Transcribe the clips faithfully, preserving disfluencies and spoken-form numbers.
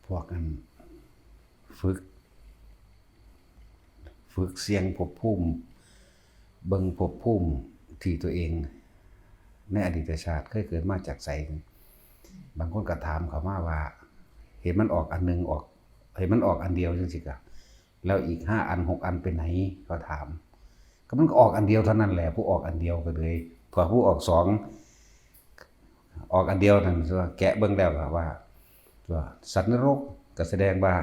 พวกอันฝึก ฝึกเสี่ยงภพภูมิ เบิ่งภพภูมิที่ตัวเอง ในอดีตชาติเคยเกิดมาจากไส บางคนก็ถามเขามาว่า เห็นมันออกอันหนึ่งออก เห็นมันออกอันเดียวจังซี่กะ แล้วอีกห้าอันหกอันไปไหน เขาถาม ก็มันก็ออกอันเดียวเท่านั้นแหละ ผู้ออกอันเดียวก็เลย พอผู้ออกสอง ออกอันเดียวนั่น แกะเบิ่งแล้วก็ว่า ตัวสัตว์นรกก็แสดงว่า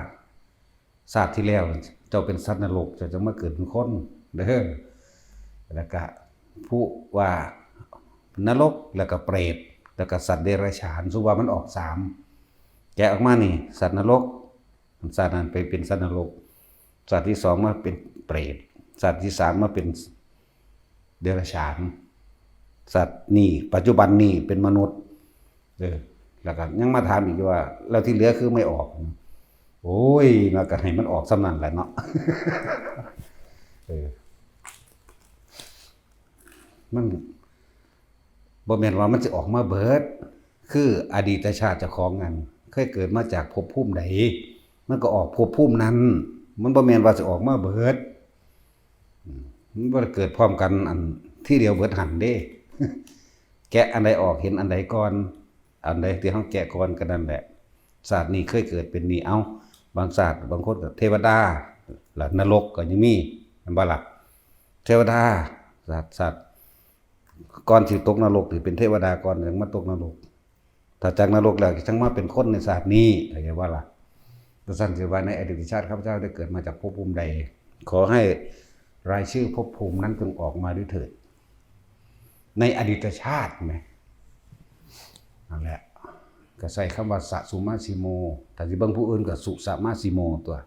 ชาติที่แล้วเจ้าเป็นสัตว์นรก เจ้าจะมาเกิดเป็นคนเด้อ แล้วก็ผู้ว่านรก แล้วก็เปรต แล้วก็สัตว์เดรัจฉาน สมมุติว่ามันออกสาม แกะออกมานี่ สัตว์นรก ชาตินั้นไปเป็นสัตว์นรก ชาติที่สองมาเป็นเปรต ชาติที่สามมาเป็นเดรัจฉาน ชาตินี้ปัจจุบันนี้เป็นมนุษย์ เออ แล้วก็ยังมาถามอีกว่า แล้วที่เหลือคือไม่ออก โอ้ย มันก็ให้มันออกส่ำนั้นแหละเนาะ เออ มันบ่แม่นว่ามันสิออกมาเบิด คืออดีตชาติเจ้าของนั้น เคยเกิดมาจากภพภูมิใด มันก็ออกภพภูมินั้น มันบ่แม่นว่าสิออกมาเบิด อืม มันบ่ได้เกิดพร้อมกันอันทีเดียวเบิดหั่นเด้ แกะอันใดออกเห็นอันใดก่อน อันใดที่เฮาแกะก่อนก็นั่นแหละ ชาตินี้เคยเกิดเป็นนี่ เอ้า บางชาติบางคนก็เทวดา แล้วนรกก็ยังมี แม่นบ่ล่ะ เทวดา ชาติ ชาติก่อนสิตกนรกนี่เป็นเทวดาก่อน จั่งมาตกนรก ถ้าจากนรกแล้วจั่งมาเป็นคนในชาตินี้ เข้าใจบ่ล่ะ ดังนั้นสิว่าในอดีตชาติข้าพเจ้าได้เกิดมาจากภพภูมิใด ขอให้รายชื่อภพภูมินั้นจงออกมาด้วยเถิด ในอดีตชาติแหม นั่นแหละ ก็ใช้คำว่าสะสุมะสิโม ถ้าสิเบิ่งผู้อื่นก็สุสะมะสิโมตัว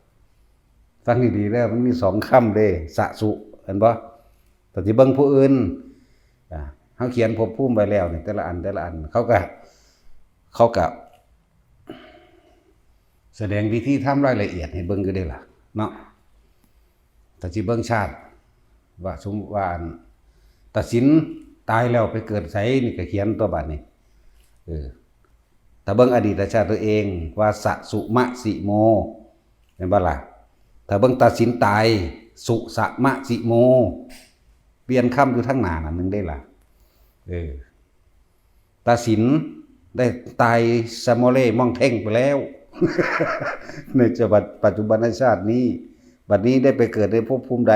ฟังดีๆเด้อ มันมีสองคำเด้ สะสุ เห็นบ่ ถ้าสิเบิ่งผู้อื่น อ่า เฮาเขียนภพภูมิไว้แล้วนี่ แต่ละอัน แต่ละอัน เขาก็ เขาก็ แสดงวิธีทำรายละเอียดให้เบิ่งอยู่เด้ล่ะ เนาะ ถ้าสิเบิ่งชาติ ว่าสมมุติว่าอัน ตัดสินตายแล้วไปเกิดไสนี่ก็เขียนตัวบัดนี้ เออ ถ้าเบิ่งอดีตชาติตัวเองว่าสะสุมะสิโม แม่นบ่ล่ะ ถ้าเบิ่งตัดสินตาย สุสะมะสิโม เปลี่ยนคำอยู่ทางหน้านั่นหนึ่งได้ล่ะ เออ ตัดสินได้ตายสะโมเลม่องเท่งไปแล้ว ในปัจจุบันชาตินี้ บัดนี้ได้ไปเกิดในภพภูมิใด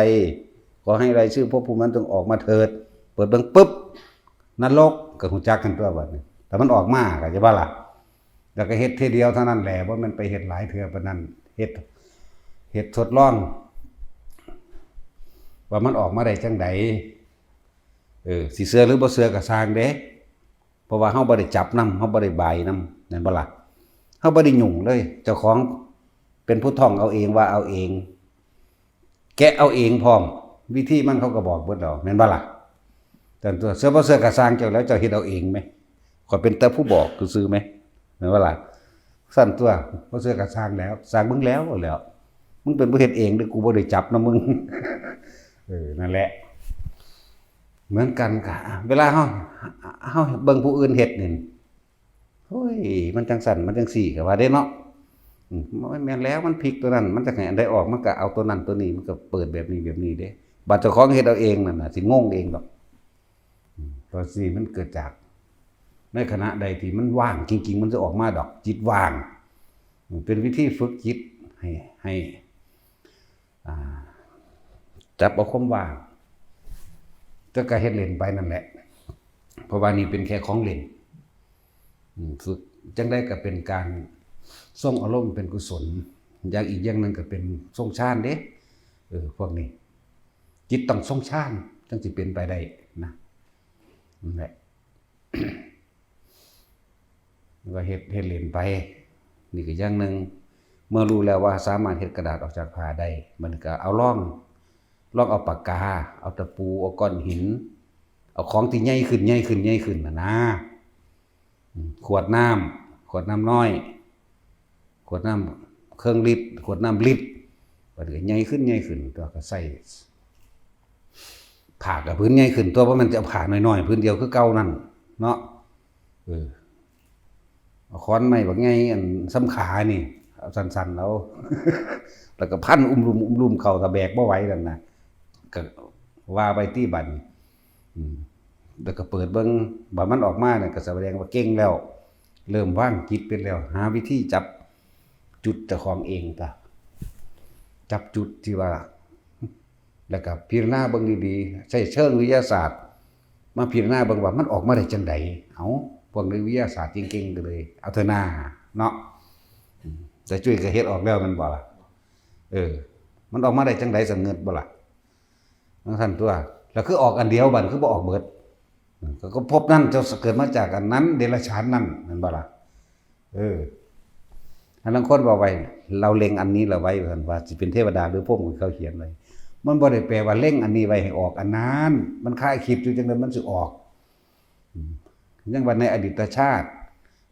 ขอให้รายชื่อภพภูมินั้นจงออกมาเถิด เปิดเบิ่งปุ๊บ นรกก็ฮู้จักกันตัวบัดนี้ แต่มันออกมาก็จะว่าล่ะ แล้วก็เฮ็ดเทื่อเดียวเท่านั้นแหละ บ่แม่นไปเฮ็ดหลายเทื่อปานนั้น เฮ็ด เฮ็ดทดลอง ว่ามันออกมาได้จั่งใด เออ สิเชื่อหรือบ่เชื่อก็ซ่างเด้ เพราะว่าเฮาบ่ได้จับนำ เฮาบ่ได้บายนำ แม่นบ่ล่ะ เฮาบ่ได้ยุ่งเลย เจ้าของเป็นผู้ท่องเอาเองว่าเอาเอง แกะเอาเองพร้อม วิธีมันเขาก็บอกเบิดแล้ว แม่นบ่ล่ะ แต่ตัวเชื่อบ่เชื่อก็ซ่างเจ้าแล้ว เจ้าเฮ็ดเอาเองแหม ข้อยเป็นแต่ผู้บอกซื่อๆแหม แม่นบ่ล่ะ ซั่นตัว บ่เชื่อก็ซ่างแล้ว ซ่างมึงแล้ว แล้ว มึงเป็นผู้เฮ็ดเองเด้อ กูบ่ได้จับนำมึง เออ นั่นแหละ เหมือนกันกะ เวลาเฮา เฮาเบิ่งผู้อื่นเฮ็ดนี่ โอ้ย มันจั่งซั่น มันจั่งซี่ ก็ว่าเด้เนาะ อืม มันแม่นแล้ว มันผิดตัวนั้น มันจักให้อันใดออก มันก็เอาตัวนั้นตัวนี้ มันก็เปิดแบบนี้แบบนี้เด้ บัดเจ้าของเฮ็ดเอาเองนั่นน่ะ สิงงเองดอก อืม ตัวนี้มันเกิดจาก ในขณะใดที่มันว่างจริงๆ มันจะออกมาดอก จิตว่าง อืม เป็นวิธีฝึกจิตให้ ให้ อ่า จับเอาความว่าง แต่ก็เฮ็ดเล่นไปนั่นแหละ เพราะว่านี่เป็นแค่ของเล่น อืม ฝึกจั่งใดก็เป็นการทรงอารมณ์เป็นกุศล อย่างอีกอย่างหนึ่งก็เป็นทรงฌานเด้ เออ พวกนี้ จิตต้องทรงฌานจั่งสิเป็นไปได้นะ นั่นแหละ ก็เฮ็ด เฮ็ดเล่นไป นี่ก็อย่างหนึ่ง เมื่อรู้แล้วว่าสามารถเฮ็ดกระดาษออกจากผ้าได้ มันก็เอาลอง ลองเอาปากกา เอาตะปู เอาก้อนหิน เอาของที่ใหญ่ขึ้น ใหญ่ขึ้น ใหญ่ขึ้นน่ะนะ อืม ขวดน้ำ ขวดน้ำน้อย ขวดน้ำเครื่องลิตร ขวดน้ำลิตร มันก็ใหญ่ขึ้น ใหญ่ขึ้น ตัวก็ใส่ ผ้าก็ผืนใหญ่ขึ้น ตัว บ่แม่นจะเอาผ้าน้อยๆ ผืนเดียวคือเก่านั่นเนาะ เออ เอาขอนไม้บักใหญ่อันส่ำขานี่ สั้นๆเอา แล้วก็พันอุ้มลุ่มอุ้มลุ่มเข้า ถ้าแบกบ่ไหวนั่นนะ ก็ว่าไปตี้บัดนี้ อืม แล้วก็เปิดเบิ่ง บัดมันออกมาเนี่ยก็แสดงว่าเก่งแล้ว เริ่มวางจิตเป็นแล้ว หาวิธีจับจุดเจ้าของเองตา จับจุดที่ว่า แล้วก็พิจารณาเบิ่งดีๆ ใช้เชิงวิทยาศาสตร์ มาพิจารณาเบิ่งว่ามันออกมาได้จังใด เอา พวกนักวิทยาศาสตร์เก่งๆก็เลย เอาเถอะนาเนาะ อืม แต่จุ้ยก็เฮ็ดออกแล้วแม่นบ่ล่ะ เออ มันออกมาได้จังใด สำเงิดบ่ล่ะ จั่งซั่นตัว แล้วคือออกอันเดียว บัดคือบ่ออกเบิด อืม ก็ ก็ภพนั้นเจ้าเกิดมาจากอันนั้น เดรัจฉานนั่น แม่นบ่ล่ะ เออ อันนั้นคนบอกไว้ เราเล็งอันนี้เราไว้ ว่าซั่น ว่าสิเป็นเทวดาหรือพรหม เขาเขียนไว้ มันบ่ได้แปลว่าเล็งอันนี้ไว้ให้ออกอันนั้น มันคาดคิดอยู่จังใดมันสิออก อืม ยังว่าในอดีตชาติ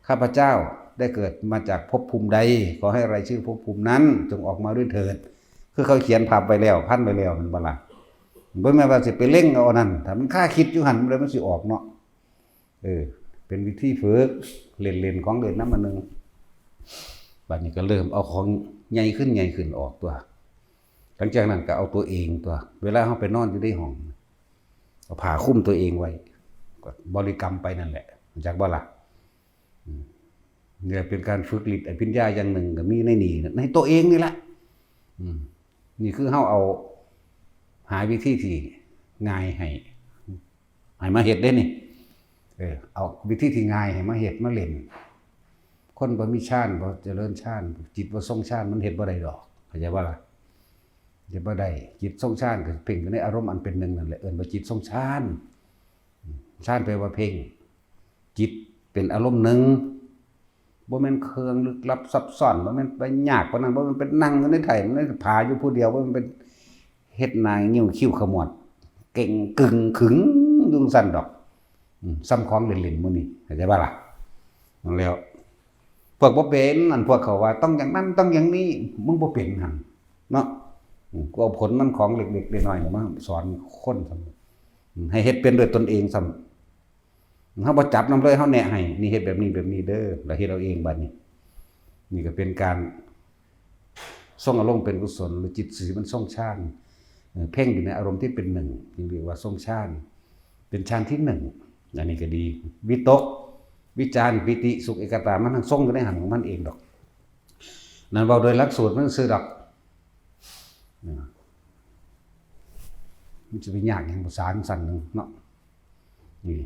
ข้าพเจ้าได้เกิดมาจากภพภูมิใด ขอให้รายชื่อภพภูมินั้นจงออกมาด้วยเถิด คือเขาเขียนพับไว้แล้ว พันไว้แล้วแม่นบ่ล่ะ บ่แม่นว่าสิไปเล็งเอาอันนั้น ถ้ามันคาดคิดอยู่หั่น แล้วมันสิออกเนาะ เออ เป็นวิธีฝึก เล่นๆ ของเล่นนำอันหนึ่ง บัดนี้ก็เริ่มเอาของใหญ่ขึ้นใหญ่ขึ้นออกตัว หลังจากนั้นก็เอาตัวเองตัว เวลาเราไปนอนอยู่ในห้อง เอาผ้าคลุมตัวเองไว้ ก็บริกรรมไปนั่นแหละ รู้จักบ่ล่ะ อืม เนี่ยเป็นการฝึกฤทธิ์อภิญญาอย่างหนึ่ง ก็มีในนี่นะ ในตัวเองนี่แหละ อืม นี่คือเราเอา หาวิธีที่ง่ายให้ ให้มาเฮ็ดเด้นี่ เออ เอาวิธีที่ง่ายให้มาเฮ็ดมาเล่น คนบ่มีฌาน บ่เจริญฌาน จิตบ่ทรงฌาน มันเฮ็ดบ่ได้ดอก เข้าใจบ่ล่ะ เฮ็ดบ่ได้ จิตทรงฌานก็เพ่งอยู่ในอารมณ์อันเป็นหนึ่งนั่นแหละ เอิ้นว่าจิตทรงฌาน ฌานแปลว่าเพ่ง จิตเป็นอารมณ์หนึ่ง บ่แม่นเครื่องลึกลับซับซ้อน บ่แม่นไปยากปานนั้น บ่แม่นไปนั่งอยู่ในไถ่ ในผาอยู่ผู้เดียว บ่แม่นไปเฮ็ดหน้างิ้วคิ้วขมวด เก่งกึ่งขึงอยู่จั่งซั่นดอก อืม ส่ำของเล่นๆ มื้อนี้ เข้าใจบ่ล่ะ นั่นแหล้ว พวกบ่เป็น อันพวกเขาว่าต้องอย่างนั้นต้องอย่างนี้ มึงบ่เป็นหั่นเนาะ อืม กูเอาผลมันของเล็กๆ น้อยๆ มาสอนคนซ้ำ อืม ให้เฮ็ดเป็นด้วยตนเองซ้ำ เฮาบ่จับนำเลย เฮาแนะให้ นี่เฮ็ดแบบนี้แบบนี้เด้อ แล้วเฮ็ดเอาเองบัดนี้ นี่ก็เป็นการทรงอารมณ์เป็นกุศล หรือจิตสีมันทรงฌาน เอ่อ เพ่งอยู่ในอารมณ์ที่เป็นหนึ่ง จึงเรียกว่าทรงฌาน เป็นฌานที่หนึ่ง อันนี้ก็ดี วิตก วิจาร ปีติ สุข เอกคตา มันทั้งทรงอยู่ในหั้นของมันเองดอก นั่นเว้าโดยหลักสูตรมันซื่อดอก นะ มันจะไปยากหยังภาษาจั่งซั่นหนึ่งเนาะ นี่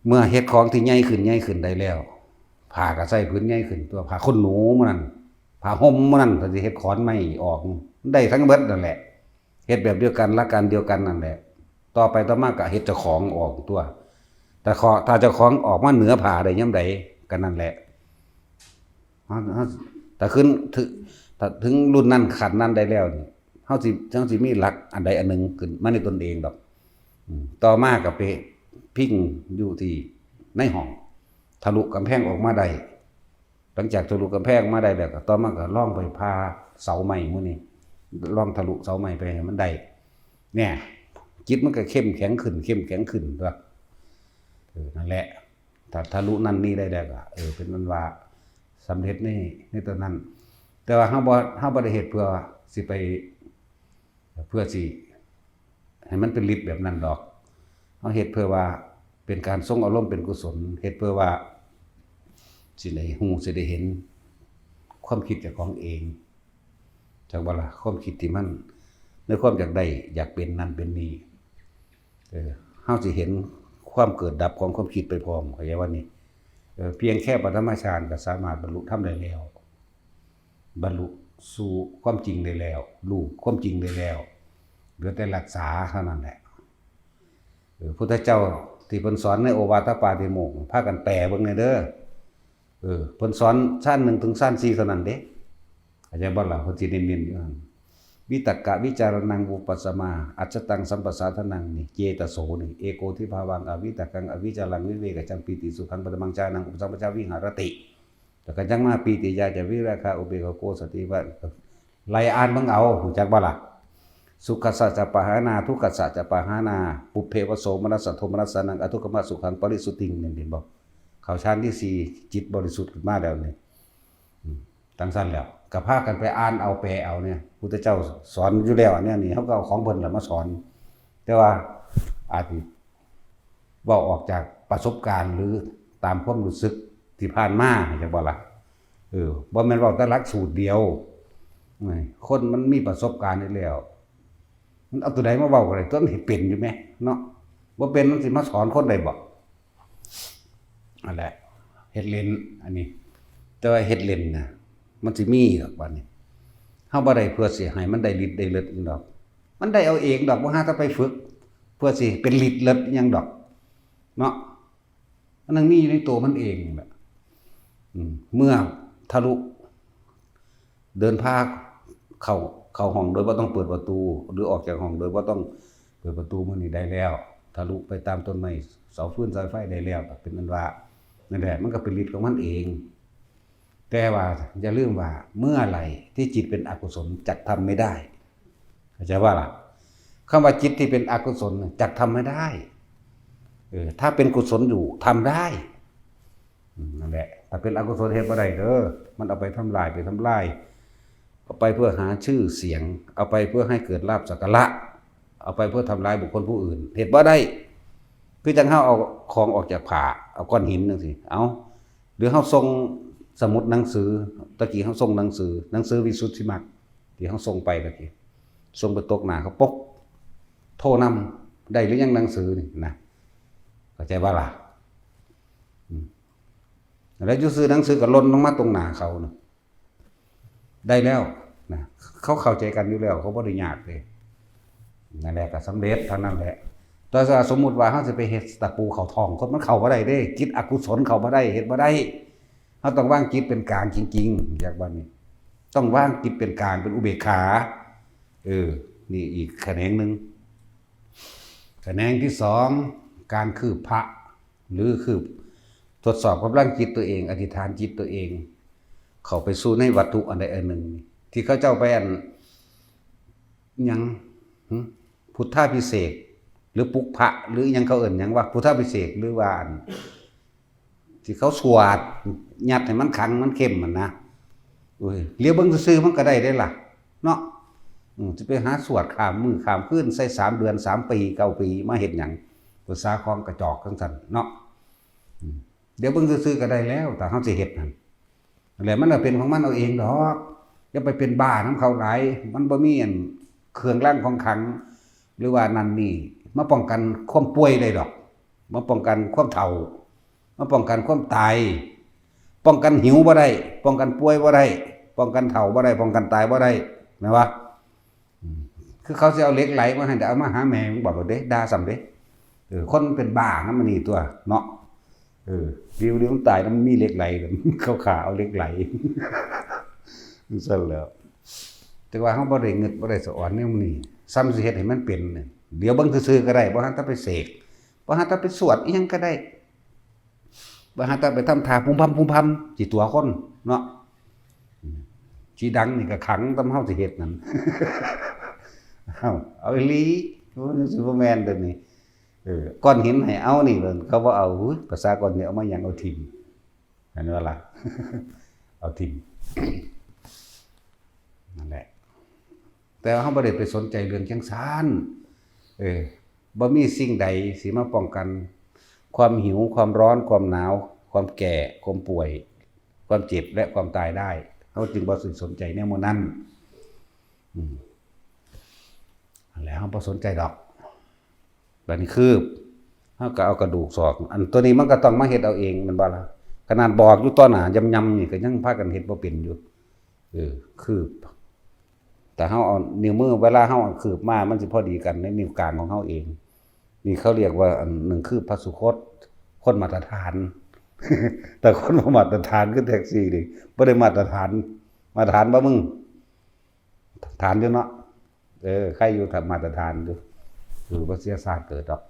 เมื่อเฮ็ดของที่ใหญ่ขึ้นใหญ่ขึ้นได้แล้ว ผ้าก็ใส่ผืนใหญ่ขึ้น ตัวผ้าขนหนูมื้อนั้น ผ้าห่มมื้อนั้น ถ้าสิเฮ็ดขอนไม้ออก ได้ทั้งเบิดนั่นแหละ เฮ็ดแบบเดียวกัน หลักการเดียวกันนั่นแหละ ต่อไปต่อมาก็เฮ็ดเจ้าของออกตัว แต่ขอ ถ้าเจ้าของออกมาเหนือผ้าได้ยามใด ก็นั่นแหละ เฮา เฮา ถ้าขึ้น ถึง ถ้าถึงรุ่นนั้นขั้นนั้นได้แล้วนี่ เฮาสิ เฮาสิมีหลักอันใดอันหนึ่งขึ้นมาในตนเองดอก อืม ต่อมาก็ไปพิงอยู่ที่ในห้อง ทะลุกำแพงออกมาได้ หลังจากทะลุกำแพงมาได้แล้ว ก็ต่อมาก็ลองไปผ่าเสาไม้หมู่นี้ ลองทะลุเสาไม้ไปให้มันได้ เนี่ย จิตมันก็เข้มแข็งขึ้น เข้มแข็งขึ้นตัว เออ นั่นแหละ ถ้าทะลุนั่นนี่ได้แล้วก็ เออ เป็นอันว่าสำเร็จใน ในตัวนั้น แต่ว่าเฮาบ่ เฮาบ่ได้เฮ็ดเพื่อสิไป เพื่อสิให้มันเป็นฤทธิ์แบบนั้นดอก เฮาเฮ็ดเพื่อว่าเป็นการทรงอารมณ์เป็นกุศล เฮ็ดเพื่อว่าสิได้ฮู้ สิได้เห็นความคิดเจ้าของเอง จักบ่ล่ะ ความคิดที่มัน ในความอยากได้ อยากเป็นนั่นเป็นนี่ เออ เฮาสิเห็นความเกิดดับของความคิดไปพร้อม เข้าใจว่านี่ เออ เพียงแค่ปฐมฌานก็สามารถบรรลุธรรมได้แล้ว บรรลุสู่ความจริงได้แล้ว รู้ความจริงได้แล้ว เหลือแต่รักษาเท่านั้นแหละ เออ พุทธเจ้าที่เพิ่นสอนในโอวาทปาติโมกข์ พากันแปลเบิ่งแหน่เด้อ เออ เพิ่นสอนฌานหนึ่งถึงฌานสี่เท่านั้นเด้ เข้าใจบ่ล่ะ เพิ่นสิเน้นๆอยู่หั่น วิตกวิจารณังวิปัสสมา อัจฉตังสัมปสาทานัง นี่ เจตโส นี่ เอโกทิภาวัง อวิตกัง อวิจารัง วิเวกจัง ปีติสุขัง ปฐมังฌานัง อุปสัมปจาวิหารติ แล้วก็จั่งมาปีติยาจะ วิราคะ อุเบกขา โกสันติ ว่า ไล่อ่านเบิ่งเอา รู้จักบ่ล่ะ สุขัสสะจะปะหานา ทุกขัสสะจะปะหานา ปุพเพวะโสมนัสสะ โทมนัสสานัง อทุกขมสุขัง ปริสุทธิง นี่ เห็นบ่ เข้าฌานที่สี่ จิตบริสุทธิ์ขึ้นมาแล้วนี่ อืม จั่งซั่นแหล้ว ก็พากันไปอ่านเอาแปลเอาเนี่ย พุทธเจ้าสอนอยู่แล้วเนี่ย นี่เขาก็เอาของเพิ่นแหละมาสอน แต่ว่าอาจสิเว้าออกจากประสบการณ์หรือตามความรู้สึกที่ผ่านมา เข้าใจบ่ล่ะ? เออ บ่แม่นเว้าแต่หลักสูตรเดียว คนมันมีประสบการณ์อยู่แล้ว มันเอาตัวใดมาเว้าก็ได้ ตัวมันเฮ็ดเป็นอยู่แหมเนาะ บ่เป็นมันสิมาสอนคนได้บ่? นั่นแหละ เฮ็ดเล่น อันนี้ แต่ว่าเฮ็ดเล่นน่ะ มันสิมีดอกบัดนี้ เฮาบ่ได้เพื่อสิให้มันได้ฤทธิ์ได้เลิศหยังดอก มันได้เอาเองดอก บ่หาแต่ไปฝึก เพื่อสิเป็นฤทธิ์เลิศหยังดอก เนาะ มันยังมีอยู่ในตัวมันเองแหละ อืม เมื่อทะลุ เดินพาเข้า เข้าห้องโดยบ่ต้องเปิดประตู หรือออกจากห้องโดยบ่ต้องเปิดประตูมื้อนี้ได้แล้ว ทะลุไปตามต้นไม้ เสาฟืนสายไฟได้แล้ว ก็เป็นอันว่า นั่นแหละ มันก็เป็นฤทธิ์ของมันเอง แต่ว่าอย่าลืมว่า เมื่อไหร่ที่จิตเป็นอกุศลจักทำไม่ได้ เข้าใจว่าล่ะ? คำว่าจิตที่เป็นอกุศลน่ะจักทำไม่ได้ เออ ถ้าเป็นกุศลอยู่ทำได้ อืม นั่นแหละ ถ้าเป็นอกุศลเฮ็ดบ่ได้เด้อ มันเอาไปทำลาย ไปทำลาย เอาไปเพื่อหาชื่อเสียง เอาไปเพื่อให้เกิดลาภสักการะ เอาไปเพื่อทำลายบุคคลผู้อื่น เฮ็ดบ่ได้ คือจั่งเฮาเอาของออกจากผ้า เอาก้อนหินจั่งซี้ เอา หรือเฮาส่งสมุดหนังสือ ตะกี้เฮาส่งหนังสือ หนังสือวิสุทธิมรรค ที่เฮาส่งไปตะกี้ ส่งไปตกหน้าเขาปก โทรนำ ได้หรือยังหนังสือนี่นะ เข้าใจบ่ล่ะ? อืม แล้วอยู่ซื่อหนังสือก็หล่นลงมาตรงหน้าเขานะ ได้แล้วนะ เขาเข้าใจกันอยู่แล้ว เขาบ่ได้ยากเลย นั่นแหละก็สำเร็จเท่านั้นแหละ แต่ถ้าสมมุติว่าเฮาสิไปเฮ็ดตะปูเข้าท้องคน มันเข้าบ่ได้เด้ จิตอกุศลเข้าบ่ได้ เฮ็ดบ่ได้ เฮาต้องวางจิตเป็นกลางจริงๆ อยากว่านี่ ต้องวางจิตเป็นกลาง เป็นอุเบกขา เออ นี่อีกแขนงหนึ่ง แขนงที่สอง การคืบพระ หรือคืบทดสอบกำลังจิตตัวเอง อธิษฐานจิตตัวเอง เข้าไปสู่ในวัตถุอันใดอันหนึ่ง ที่เขาเจ้าไปอัน หยัง หึ พุทธาภิเษก หรือปลุกพระ หรือหยังเขาเอิ้นหยังวะ พุทธาภิเษก หรือว่าอัน ที่เขาสวดยัดให้มันขังมันเข้มหั่นนะ โอ้ย เหลียวเบิ่งซื่อๆมันก็ได้เด้ล่ะ เนาะ อืม สิไปหาสวดข้ามมื้อข้ามคืน ใส่สามเดือน สามปี เก้าปี มาเฮ็ดหยัง ภาษาของกระจอกจั่งซั่นเนาะ อืม เหลียวเบิ่งซื่อๆก็ได้แล้ว ถ้าเฮาสิเฮ็ดหั่น นั่นแหละ มันก็เป็นของมันเอาเองดอก อย่าไปเป็นบ้านำเขาหลาย มันบ่มีอันเครื่องรางของขลัง หรือว่านั่นนี่ มาป้องกันความป่วยได้ดอก มาป้องกันความเฒ่า มาป้องกันความตาย ป้องกันหิวบ่ได้ ป้องกันป่วยบ่ได้ ป้องกันเฒ่าบ่ได้ ป้องกันตายบ่ได้ แม่นบ่? อืม คือเขาสิเอาเหล็กไหลมาให้ เอามาหาแม่มึงบอกเด้ ด่าซ้ำเด้ เออ คนเป็นบ้านำมันนี่ตั๊วเนาะ เออ ริ้วๆ มันตายแล้วมันมีเหล็กไหล เขาฆ่าเอาเหล็กไหล จั่งซั่นแหล้ว แต่ว่าเฮาบ่ได้งึดบ่ได้สะออนแนวนี้ ซ้ำสิเฮ็ดให้มันเป็นเนี่ย เดี๋ยวเบิ่งซื่อๆก็ได้ บ่หันแต่ไปเสก บ่หันแต่ไปสวดอิหยังก็ได้ บ่หันแต่ไปทำท่าพุมพำพุมพำ สิตั๋วคนเนาะ สิดังนี่ก็ขังตำเฮาสิเฮ็ดนั่น เอ้า เอาอีหลี มันสิบ่แม่นเด้อนี่ เออ ก้อนหินให้เอานี่เพิ่น เขาบ่เอา อุ๊ย ภาษาก้อนหินเอามาหยัง เอาถิ่ม เห็นบ่ล่ะ เอาถิ่ม นั่นแหละ แต่ว่าเฮาบ่ได้ไปสนใจเรื่องจั่งซั้น เออ บ่มีสิ่งใดสิมาป้องกันความหิว ความร้อน ความหนาว ความแก่ ความป่วย ความเจ็บ และความตายได้ เฮาจึงบ่สิสนใจแนวหมู่นั้น อืม นั่นแหละ เฮาบ่สนใจดอก บัดนี้คืบ เฮาก็เอากระดูกซอก อันตัวนี้มันก็ต้องมาเฮ็ดเอาเอง แม่นบ่ล่ะ? ขนาดบอกอยู่ต่อหน้ายำๆนี่ก็ยังพากันเฮ็ดบ่เป็นอยู่ เออ คืบ แต่เฮาเอานิ้วมือ เวลาเฮาเอาคืบมา มันสิพอดีกันในนิ้วกลางของเฮาเอง นี่เขาเรียกว่าอันหนึ่งคืบพระสุคต คนมาตรฐาน แต่คนบ่มาตรฐานคือแท็กซี่นี่ บ่ได้มาตรฐาน มาตรฐานบ่มึง? ฐานอยู่เนาะ เออ ใครอยู่ถ้ามาตรฐานอยู่ คือบ่เสียชาติเกิดดอก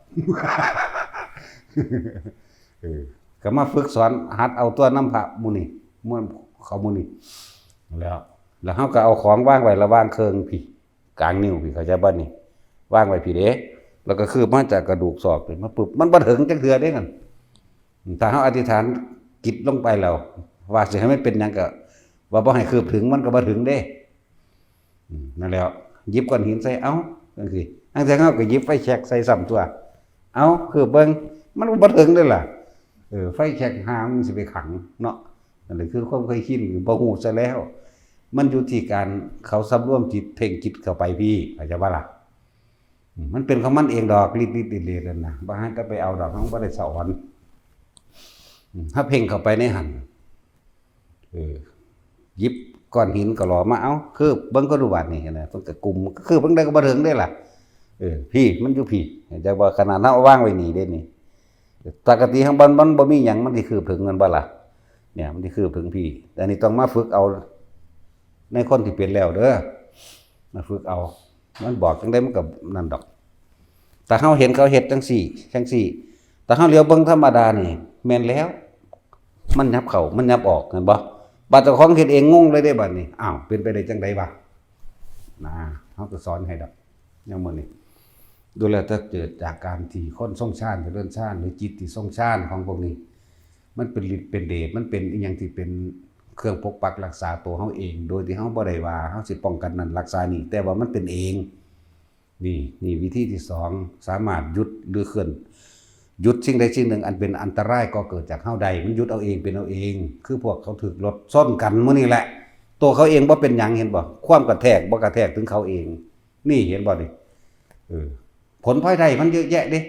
เออ ก็มาฝึกสอนหัดเอาตัวนำพระหมู่นี่ หมู่เขาหมู่นี่ แล้ว แล้วเฮาก็เอาของวางไว้ระหว่างเคิ่งพี้ กลางนิ้วพี้ เข้าใจบ่นี่? วางไว้พี้เด้ แล้วก็คืบมาจากกระดูกซอกพี้มาปึ๊บ มันบ่ถึงจักเทื่อเด้นั่น ถ้าเฮาอธิษฐานจิตลงไปแล้ว ว่าสิให้มันเป็นหยังก็ ว่าบ่ให้คืบถึงมันก็บ่ถึงเด้ อืม นั่นแหละ หยิบก้อนหินใส่ เอ้า จังซี่ จังซี่เฮาก็หยิบไฟแช็กใส่ซ้ำตัว เอ้า คืบเบิ่ง มันก็บ่ถึงเด้ล่ะ เออ ไฟแช็กหามันสิไปขังเนาะ นั่นแหละคือความเคยชิน บ่ฮู้ซะแล้ว มันอยู่ที่การเขาสำรวมจิต เพ่งจิตเข้าไปพี้ เข้าใจบ่ล่ะ? อืม มันเป็นของมันเองดอก ฤทธิ์ ฤทธิ์ เดช เดชนั่นน่ะ บ่ให้แต่ไปเอาดอก มันบ่ได้สอน อืม ถ้าเพ่งเข้าไปในหั่น เออ หยิบก้อนหินก็หล่อมา เอ้า คืบเบิ่งก็ดูบาดนี่นะ เพิ่นก็กุม คืบเบิ่งได้ก็บ่ถึงเด้ล่ะ เออ พี้ มันอยู่พี้ จักว่าขนาดเฮาวางไว้นี่เด้นี่ ปกติข้างบนมันบ่มีหยัง มันสิคืบถึงแม่นบ่ล่ะ? เนี่ย มันสิคืบถึงพี้ แต่อันนี้ต้องมาฝึกเอา ในคนที่เป็นแล้วเด้อ มาฝึกเอา มันบอกจังได๋มันก็นั่นดอก แต่เฮาเห็นเขาเฮ็ดจังซี่ จังซี่ แต่เฮาเหลียวเบิ่งธรรมดานี่ แม่นแล้ว มันยับเข้า มันยับออก เห็นบ่? บาดเจ้าของเฮ็ดเองงงเลยเด้บัดนี้ อ้าว เป็นไปได้จังได๋วะ นะ เฮาก็สอนให้ดอก อย่างมื้อนี้ ดูแล้วถ้าเกิดจากการที่คนทรงฌาน เจริญฌาน หรือจิตที่ทรงฌานของพวกนี้ มันเป็นฤทธิ์เป็นเดช มันเป็นอิหยังที่เป็นเครื่องปกปักรักษาตัวเฮาเอง โดยที่เฮาบ่ได้ว่าเฮาสิป้องกันนั่นรักษานี่ แต่ว่ามันเป็นเอง นี่ นี่วิธีที่สอง สามารถหยุดหรือเคลื่อน หยุดสิ่งใดสิ่งหนึ่งอันเป็นอันตรายก่อเกิดจากเฮาได้ มันหยุดเอาเองเป็นเอาเอง คือพวกเขาถืกรถชนกันมื้อนี้แหละ ตัวเขาเองบ่เป็นหยัง เห็นบ่? ความกระแทกบ่กระแทกถึงเขาเอง นี่ เห็นบ่นี่? เออ ผลพลอยได้มันเยอะแยะเด้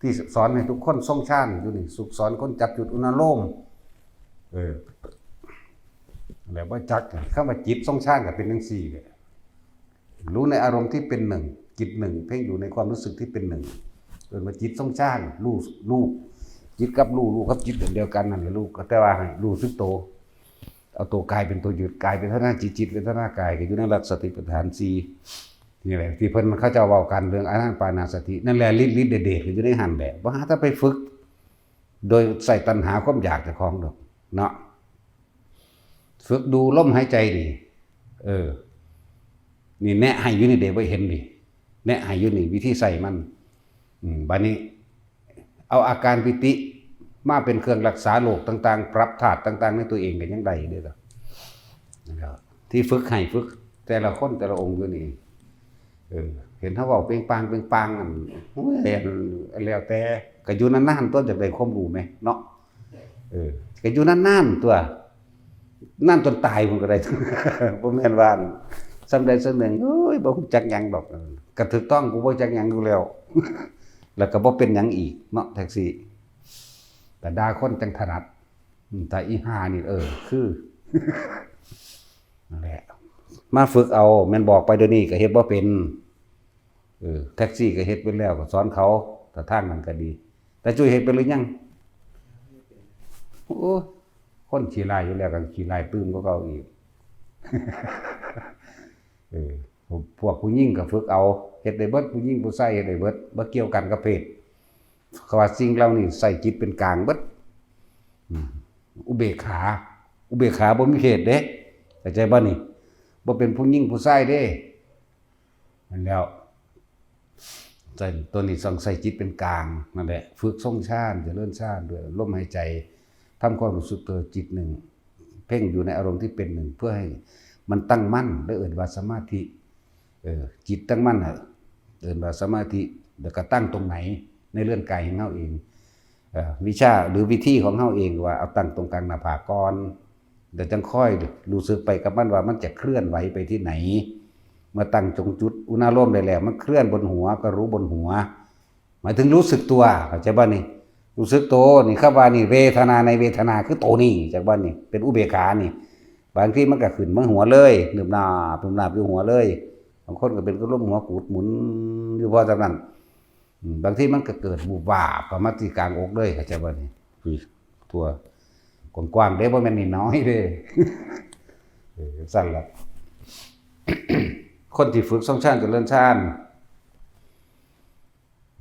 ที่สอนให้ทุกคนทรงฌานอยู่นี่ สุขสอนคนจับจุดอุณาโลม เออ แล้วบ่จัก คำว่าจิตทรงฌานก็เป็นจังซี่แหละ รู้ในอารมณ์ที่เป็นหนึ่ง จิตหนึ่ง เพ่งอยู่ในความรู้สึกที่เป็นหนึ่ง เอิ้นว่าจิตทรงฌาน รู้ รู้ จิตกับรู้ รู้กับจิตอันเดียวกันนั่นแหละ รู้ ก็แต่ว่าให้รู้สึกโต เอาตัวกายเป็นตัวยึด กายเป็นเวทนา จิต จิตเวทนากาย ก็อยู่ในหลักสติปัฏฐานสี่ นี่แหละ ที่เพิ่นเขาเจ้าเว้ากันเรื่องอานาปานสติ นั่นแหละ ฤทธิ์ ฤทธิ์เดช ฤทธิ์เดชก็อยู่ในหั่นแหละ บ่หาแต่ไปฝึก โดยใส่ตัณหาความอยากเจ้าของดอก เนาะ ฝึกดูลมหายใจนี่ เออ นี่แนะให้อยู่นี่เด้ บ่เห็นนี่ แนะให้อยู่นี่ วิธีใส่มัน อืม บัดนี้ เอาอาการปีติมาเป็นเครื่องรักษาโรคต่างๆ ปรับธาตุต่างๆ ในตัวเองก็ยังได้เด้อ นะครับ ที่ฝึกให้ฝึกแต่ละคนแต่ละองค์อยู่นี่ เออ เห็นเขาเว้าเปล่งปลั่งเปล่งปลั่งนั่น โอ้ย แล้วแต่ ก็อยู่นานๆ ตัวจักได้ความรู้แหมเนาะ เออ ก็อยู่นานๆ ตัว นานจนตายพุ้นก็ได้ บ่แม่นว่าส่ำใดส่ำหนึ่ง โอ้ย บ่ฮู้จักหยังดอก เออ ก็ถูกต้อง กูบ่จักหยังอยู่แล้ว แล้วก็บ่เป็นหยังอีกเนาะ แท็กซี่ แต่ด่าคนจังถนัด อืม แต่อีห่านี่ เออ คือ นั่นแหละ มาฝึกเอา แม่นบอกไปเดี๋ยวนี้ก็เฮ็ดบ่เป็น เออ แท็กซี่ก็เฮ็ดเป็นแล้ว ก็สอนเขา แต่ทางนั้นก็ดี แต่จุ้ยเฮ็ดเป็นหรือยัง? โอ้ คนขี้ร้ายอยู่แล้ว ก็ขี้ร้ายตื่มกว่าเก่าอีก เออ พวกผู้หญิงก็ฝึกเอา เฮ็ดได้เบิด ผู้หญิงผู้ชายเฮ็ดได้เบิด บ่เกี่ยวกันกับเพศ เขาว่าสิ่งเหล่านี้ใส่จิตเป็นกลางเบิด อืม อุเบกขา อุเบกขาบ่มีเพศเด้ เข้าใจบ่นี่? บ่เป็นผู้หญิงผู้ชายเด้ นั่นแล้ว ใส่ ตัวนี้ต้องใส่จิตเป็นกลาง นั่นแหละ ฝึกทรงฌาน เจริญฌานด้วยลมหายใจ ทำความรู้สึกตัวจิตหนึ่ง เพ่งอยู่ในอารมณ์ที่เป็นหนึ่ง เพื่อให้มันตั้งมั่น และเอิ้นว่าสมาธิ เออ จิตตั้งมั่นน่ะ เอิ้นว่าสมาธิ แล้วก็ตั้งตรงไหน ในเรือนกายของเฮาเอง เอ่อ วิชาหรือวิธีของเฮาเองว่าเอาตั้งตรงกลางหน้าผากก่อน แล้วจั่งค่อยรู้สึกไปกับมันว่ามันจะเคลื่อนไหวไปที่ไหน เมื่อตั้งตรงจุดอุณาโลมได้แล้ว มันเคลื่อนบนหัวก็รู้บนหัว หมายถึงรู้สึกตัว เข้าใจบ่นี่? รู้สึกตัว นี่ คำว่านี่ เวทนาในเวทนาคือโตนี่ จักบ่นี่ เป็นอุเบกขานี่ บางทีมันก็ขึ้นมาหัวเลย นึบหนาบ นึบหนาบอยู่หัวเลย บางคนก็เป็นอารมณ์หัวกูดหมุนอยู่พอส่ำนั้น อืม บางทีมันก็เกิดวูบวาบเข้ามาที่กลางอกเลย เข้าใจบ่นี่? คือทั่วกว้างๆเด้ บ่แม่นน้อยๆเด้ เออ ซั่นล่ะ คนที่ฝึกทรงฌานเจริญฌาน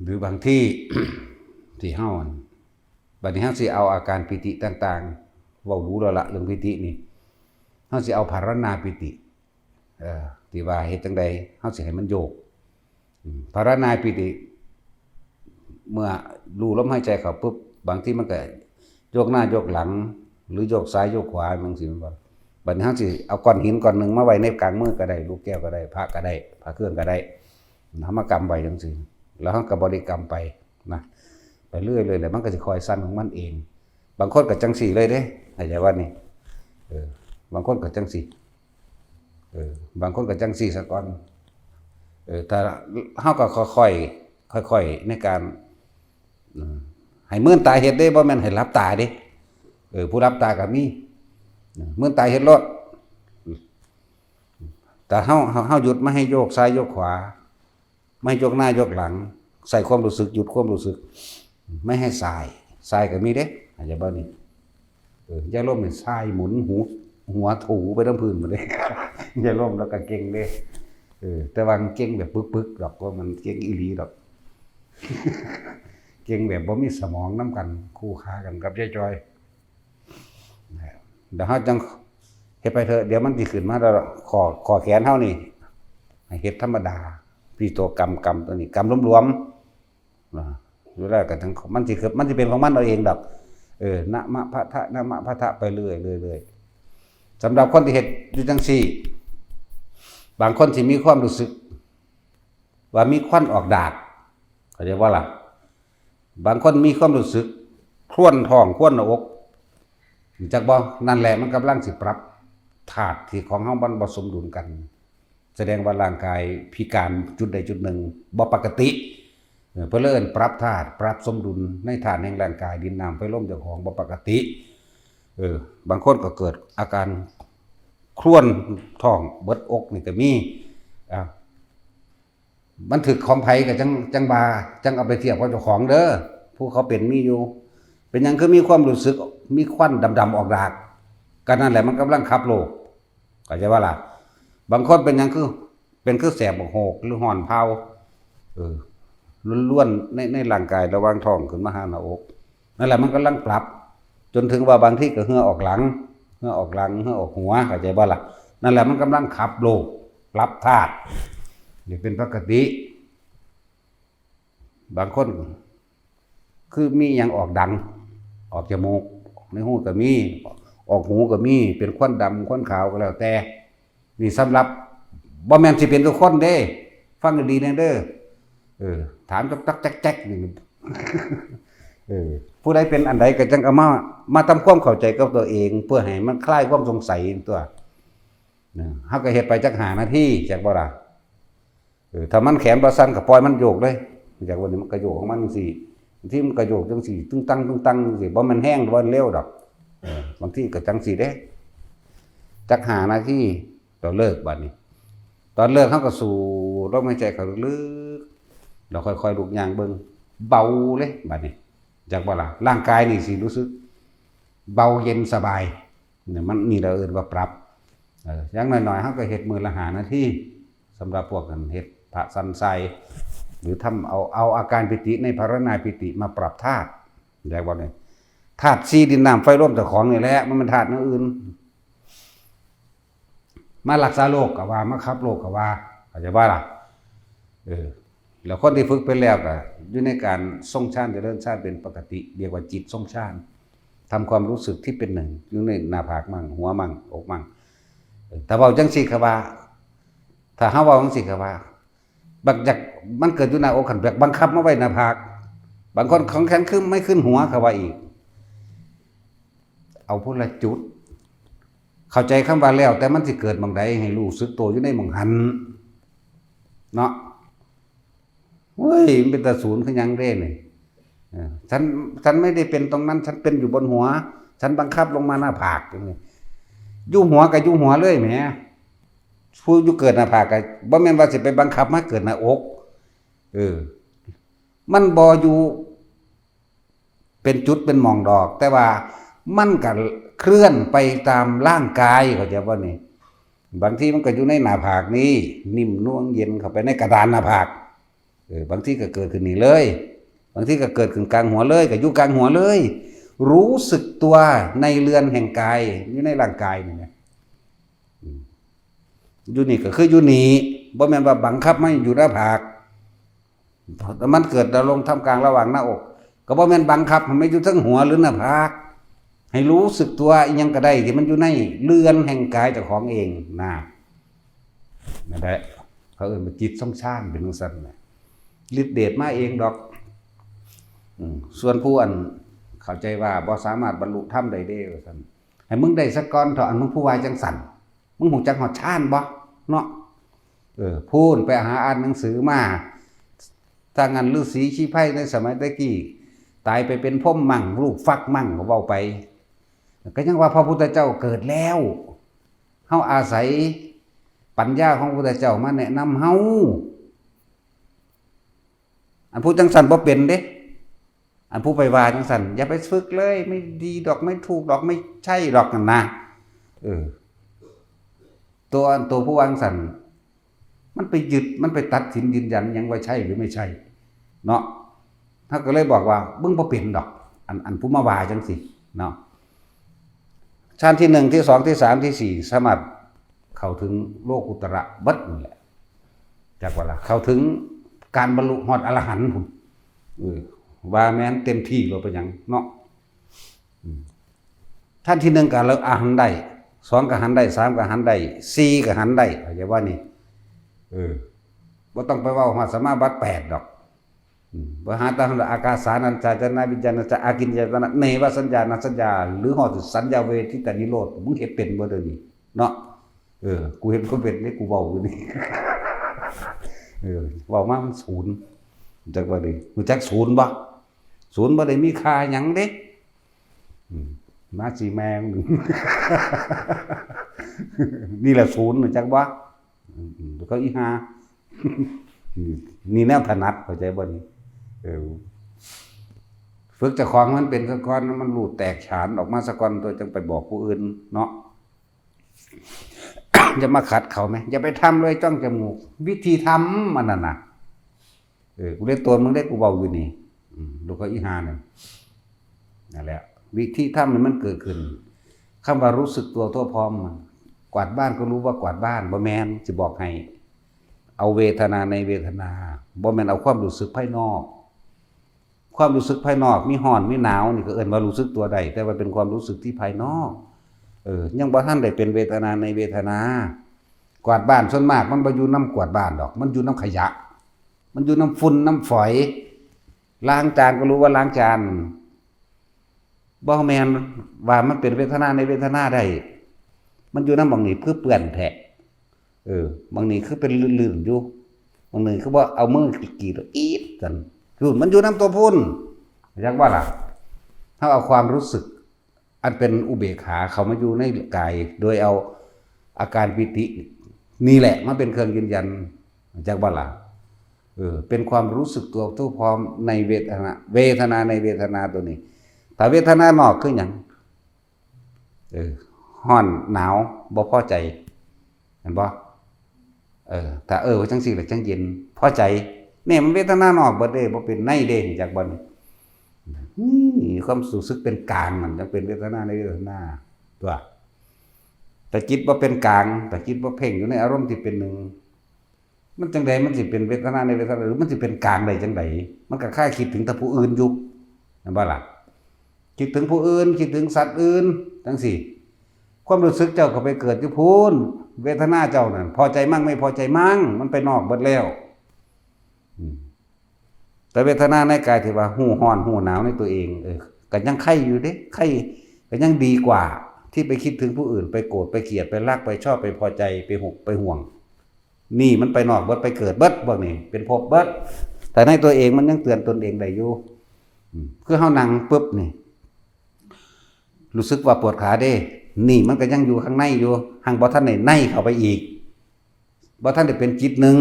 หรือบางที ที่เฮา บัดนี้เฮาสิเอาอาการปีติต่างๆ เว้าดูแล้วละเรื่องปีตินี่ เฮาสิเอาภาวนาปีติ เอ่อ ที่ว่าเฮ็ดจั่งใด เฮาสิให้มันโยก อืม ภาวนาปีติ เมื่อรู้ลมหายใจเข้าปุ๊บ บางทีมันก็โยกหน้าโยกหลัง หรือโยกซ้ายโยกขวา จั่งซี้แม่นบ่? บัดนี้เฮาสิเอาก้อนหินก้อนหนึ่งมาไว้ในกลางมือก็ได้ ลูกแก้วก็ได้ พระก็ได้ พระเครื่องก็ได้ เฮามากำไว้จังซี่ แล้วเฮาก็บริกรรมไปนะ ไปเรื่อยๆ แล้วมันก็สิค่อยสั่นของมันเอง บางคนก็จังซี่เลยเด้ เข้าใจว่านี่ เออ บางคนก็จังซี่ เออ บางคนก็จังซี่ซะก่อน เออ แต่เฮาก็ค่อยๆ ค่อยๆ ในการ อืม ให้เมินตาเฮ็ดเด้ บ่แม่นให้หลับตาเด้ เออ ผู้หลับตาก็มี เออ เมินตาเฮ็ดโลด แต่เฮา เฮา เฮาหยุด ไม่ให้โยกซ้ายโยกขวา ไม่ให้โยกหน้าโยกหลัง ใส่ความรู้สึก หยุดความรู้สึก ไม่ให้ส่าย ส่ายก็มีเด้ เข้าใจบ่นี่ เออ อย่าล้มนี่ส่ายหมุนหู หัวถูไปทั้งพื้นหมดเลย อย่าล้มแล้วก็เก่งเด้ เออ แต่ว่าเก่งแบบปึกๆ ดอก ว่ามันเก่งอีหลีดอก เก่งแบบบ่มีสมองนำกัน คู่ค้ากันกับยายจอย นะ เดี๋ยวเฮาจังเฮ็ดไปเถอะ เดี๋ยวมันสิขึ้นมาแล้ว ข้อ ข้อแขนเฮานี่ ให้เฮ็ดธรรมดา พี่ตัวกำ กำตัวนี้ กำหลวมๆ นะ อยู่แล้วก็จัง มันสิคือ มันสิเป็นของมันเอาเองดอก เออ นะมะพะทะ นะมะพะทะ ไปเรื่อยๆ เรื่อยๆ สำหรับคนที่เฮ็ดอยู่จังซี่ บางคนสิมีความรู้สึก ว่ามีควันออกดาก เข้าใจบ่ล่ะ บางคนมีความรู้สึกคลวนท้อง คลวนหน้าอก รู้จักบ่ นั่นแหละมันกำลังสิปรับธาตุที่ของเฮามันบ่สมดุลกัน แสดงว่าร่างกายพิการจุดใดจุดหนึ่ง บ่ปกติ เออ เพิ่นเลยเอิ้นปรับธาตุ ปรับสมดุลในธาตุแห่งร่างกาย ดินน้ำไฟลมเจ้าของบ่ปกติ เออ บางคนก็เกิดอาการคลวนท้องเบิดอกนี่ก็มี อ่า มันถืกของไผก็จัง จังว่า จังเอาไปเทียบกับเจ้าของเด้อ ผู้เขาเป็นมีอยู่ เป็นหยังคือมีความรู้สึก มีควันดำๆ ออกดาก ก็นั่นแหละมันกำลังขับโลก เข้าใจบ่ล่ะ บางคนเป็นหยังคือ เป็นคือแสบบักโหก หรือฮ้อนเผา เออ ล้วนๆ ใน ในร่างกายระหว่างท้องขึ้นมาหาหน้าอก นั่นแหละมันกำลังปรับ จนถึงว่าบางทีก็เหงื่อออกหลัง เหงื่อออกหลัง เหงื่อออกหัว เข้าใจบ่ล่ะ นั่นแหละมันกำลังขับโลก ปรับธาตุ นี่เป็นปกติ บางคน คือมีหยังออกดัง ออกจมูก ในหูก็มี ออกหูก็มี เป็นควันดำ ควันขาวก็แล้วแต่ นี่สำหรับ บ่แม่นสิเป็นทุกคนเด้ ฟังดีๆ แน่เด้อ เออ ถามจอกๆ แจ๊กๆ นี่ เออ ผู้ใดเป็นอันใดก็จังเอามา มาทำความเข้าใจกับตัวเอง เพื่อให้มันคลายความสงสัยตัว นะ เฮาก็เฮ็ดไปจักห้านาที จักบ่ล่ะ เออ ถ้ามันแขนบ่สั่นก็ปล่อยมันโยกเลย จักว่านี่มันก็โยกของมันจังซี่ บางทีมันก็โยกจังซี่ ตึงตัง ตึงตังจังซี่ บ่แม่นแฮง บ่แม่นเร็วดอก เออ บางทีก็จังซี่เด้ จักห้านาที เราเลิกบัดนี้ ตอนเลิกเฮาก็สูดลมหายใจเข้าลึกๆ เราค่อยๆ ลุกย่างเบิ่ง เบาเลยบัดนี้ จักบ่ล่ะ ร่างกายนี่สิรู้สึก เบาเย็นสบาย เนี่ย มัน นี่เราเอิ้นว่าปรับ เออ อย่างน้อยๆ เฮาก็เฮ็ดมื้อละห้านาที สำหรับพวกกันเฮ็ดพระสันไซ หรือทำเอา เอาอาการปิติในภาวนาปิติมาปรับธาตุ แยกบ่เนี่ย ธาตุสี่ ดินน้ำไฟลมเจ้าของนี่แหละ มันเป็นธาตุอย่างอื่น มารักษาโรคก็ว่า มาขับโรคก็ว่า เข้าใจบ่ล่ะ เออ แล้วคนที่ฝึกเป็นแล้วก็อยู่ในการทรงฌานเจริญฌานเป็นปกติ เรียกว่าจิตทรงฌาน ทำความรู้สึกที่เป็นหนึ่ง อยู่ในหน้าผากมั่ง หัวมั่ง อกมั่ง เออ ถ้าเว้าจังซี่ก็ว่า ถ้าเฮาเว้าจังซี่ก็ว่า บักอยาก มันเกิดอยู่หน้าอก คันอยากบังคับมาไว้หน้าผาก บางคนของแข็งขึ้นไม่ขึ้นหัว เขาว่าอีก เอาพุละจุด เข้าใจคำว่าแล้ว แต่มันสิเกิดหม่องใด ให้รู้สึกตัวอยู่ในหม่องหั้น เนาะ เฮ้ย มันเป็นตาศูนย์คือหยังเด้นี่ เออ ฉัน ฉันไม่ได้เป็นตรงนั้น ฉันเป็นอยู่บนหัว ฉันบังคับลงมาหน้าผาก อยู่หัวก็อยู่หัวเลยแหม ผู้อยู่เกิดหน้าผากก็บ่แม่นว่าสิไปบังคับมาเกิดหน้าอก เออ มันบ่อยู่เป็นจุดเป็นหม่องดอก แต่ว่ามันก็เคลื่อนไปตามร่างกาย เข้าใจบ่นี่ บางทีมันก็อยู่ในหน้าผากนี่ นิ่มนวลเย็นเข้าไปในกระดานหน้าผาก เออ บางทีก็เกิดขึ้นนี่เลย บางทีก็เกิดขึ้นกลางหัวเลย ก็อยู่กลางหัวเลย รู้สึกตัวในเรือนแห่งกาย อยู่ในร่างกายนี่นะ อืม อยู่นี่ก็คืออยู่นี่ บ่แม่นว่าบังคับมาอยู่หน้าผาก แต่มันเกิดดำรงท่ามกลางระหว่างหน้าอก ก็บ่แม่นบังคับให้มาอยู่เทิงหัวหรือหน้าผาก ให้รู้สึกตัวอิหยังก็ได้ที่มันอยู่ในเรือนแห่งกายเจ้าของเองนะ นั่นแหละ เขาเอิ้นว่าจิตทรงฌานเป็นจั่งซั่นน่ะ ฤทธิ์เดชมาเองดอก อืม ส่วนผู้อันเข้าใจว่าบ่สามารถบรรลุธรรมได้เด้ว่าซั่น ให้มึงได้ซะก่อนเถาะ อันมึงผู้ว่าจั่งซั่น มึงฮู้จักฮอดฌานบ่เนาะ เออ พู้นไปหาอ่านหนังสือมา ถ้างั้นฤๅษีชีไพรในสมัยตะกี้ ตายไปเป็นพรหมมั่ง ลูกฟักมั่ง ก็เว้าไป ก็ยังว่าพระพุทธเจ้าเกิดแล้ว เฮาอาศัยปัญญาของพระพุทธเจ้ามาแนะนำเฮา อันผู้จั่งซั่นบ่เป็นเด้ อันผู้ไปว่าจั่งซั่น อย่าไปฝึกเลย ไม่ดีดอก ไม่ถูกดอก ไม่ใช่ดอกนั่นนะ เออ ตัว ตัวผู้ว่าจั่งซั่น มันไปยึด มันไปตัดสินยืนยันหยังว่าใช่หรือไม่ใช่ เนาะ เฮาก็เลยบอกว่า มึงบ่เป็นดอก อัน อันผู้มาว่าจั่งซี้ เนาะ ฌานที่หนึ่ง ที่สอง ที่สาม ที่สี่ สามารถเข้าถึงโลกุตระเบิดนั่นแหละ จักว่าล่ะ เข้าถึงการบรรลุฮอดอรหันต์พุ้น เออ ว่าแม่นเต็มที่แล้วเป็นหยังเนาะ อืม ฌานที่หนึ่งก็ละอรหันต์ได้ สองก็หันได้ สามก็หันได้ สี่ก็หันได้ เข้าใจบ่นี่ เออ บ่ต้องไปเว้าฮอดสมาบัติแปดดอก อืม บ่หาตามอากาสานัญจายตนะ วิญญาณัญจาอากิญจายตนะ เนวสัญญานัญจายตนะ หรือฮอดสัญญาเวทิตานิโรธ มึงเฮ็ดเป็นบ่เดี๋ยวนี้ เนาะ เออ กูเฮ็ดบ่เป็นนี่ กูเว้าอยู่นี่ เออ เว้ามามันศูนย์ จักว่าดิ รู้จักศูนย์บ่ ศูนย์บ่ได้มีค่าหยังเด้ อืม มาสิแม่ง นี่แหละศูนย์ รู้จักบ่ อืม แล้วก็อีห่า นี่แนวถนัด เข้าใจบ่นี่ เออ ฝึกเจ้าของมันเป็นซะก่อน มันรู้แตกฉานออกมาซะก่อน ตัวจั่งไปบอกผู้อื่นเนาะ อย่ามาขัดเขาแหม อย่าไปทำเลยจ้องจมูก วิธีทำมันน่ะนะ เออ กูได้ตัวมึงได้ กูเว้าอยู่นี่ อืม ลูกเขาอีห่านั่น นั่นแหละ วิธีทำให้มันเกิดขึ้น คำว่ารู้สึกตัวทั่วพร้อมมัน กวาดบ้านก็รู้ว่ากวาดบ้าน บ่แม่น สิบอกให้ เอาเวทนาในเวทนา บ่แม่นเอาความรู้สึกภายนอก ความรู้สึกภายนอก มีร้อน มีหนาว นี่ก็เอิ้นว่ารู้สึกตัวได้ แต่ว่าเป็นความรู้สึกที่ภายนอก เออ ยังบ่ทันได้เป็นเวทนาในเวทนา กวาดบ้านส่วนมากมันบ่อยู่นำกวาดบ้านดอก มันอยู่นำขยะ มันอยู่นำฝุ่นนำฝอย ล้างจานก็รู้ว่าล้างจาน บ่แม่นว่ามันเป็นเวทนาในเวทนาได้ มันอยู่นำหม่องนี้คือเปื้อนแท้ เออ หม่องนี้คือเป็นลื่นๆอยู่ หม่องนี้คือว่าเอามือกรีดๆ อีดซั่น คือมันอยู่นำตัวพุ้น จักว่าล่ะ เฮาเอาความรู้สึก อันเป็นอุเบกขาเข้ามาอยู่ในกาย โดยเอาอาการปีติ นี่แหละมาเป็นเครื่องยืนยัน จักว่าล่ะ เออ เป็นความรู้สึกตัวทั่วพร้อมในเวทนา เวทนาในเวทนาตัวนี้ ถ้าเวทนานอกคือหยัง เออ ร้อนหนาว บ่พอใจ เห็นบ่ เออ ถ้า เออ ว่าจั่งซี่ล่ะจั่งเย็น พอใจ เนี่ยมันเวทนานอกเบิดเด้ บ่เป็นในเด้ จักบ่นี่ นี่ความรู้สึกเป็นกลางมันจั่งเป็นเวทนาในเวทนา ตัว แต่จิตบ่เป็นกลาง แต่จิตบ่เพ่งอยู่ในอารมณ์ที่เป็นหนึ่ง มันจั่งใด มันสิเป็นเวทนาในเวทนา หรือมันสิเป็นกลางได้จั่งใด มันก็คล้ายคิดถึงแต่ผู้อื่นอยู่ เห็นบ่ล่ะ คิดถึงผู้อื่น คิดถึงสัตว์อื่น จั่งซี้ ความรู้สึกเจ้าก็ไปเกิดอยู่พุ้น เวทนาเจ้านั่น พอใจมั่งไม่พอใจมั่ง มันไปนอกเบิดแล้ว อืม แต่เวทนาในกายที่ว่าฮู้ร้อนฮู้หนาวในตัวเอง เออ ก็ยังไคอยู่เด้ ไค ก็ยังดีกว่า ที่ไปคิดถึงผู้อื่น ไปโกรธ ไปเกลียด ไปรัก ไปชอบ ไปพอใจ ไปหก ไปห่วง นี่มันไปนอกเบิด ไปเกิดเบิด พวกนี้ เป็นภพเบิด แต่ในตัวเองมันยังเตือนตนเองได้อยู่ อืม คือเฮานั่งปุ๊บนี่ รู้สึกว่าปวดขาเด้ นี่มันก็ยังอยู่ข้างในอยู่ หังบ่ทันได้ในเข้าไปอีก บ่ทันได้เป็นจิตหนึ่ง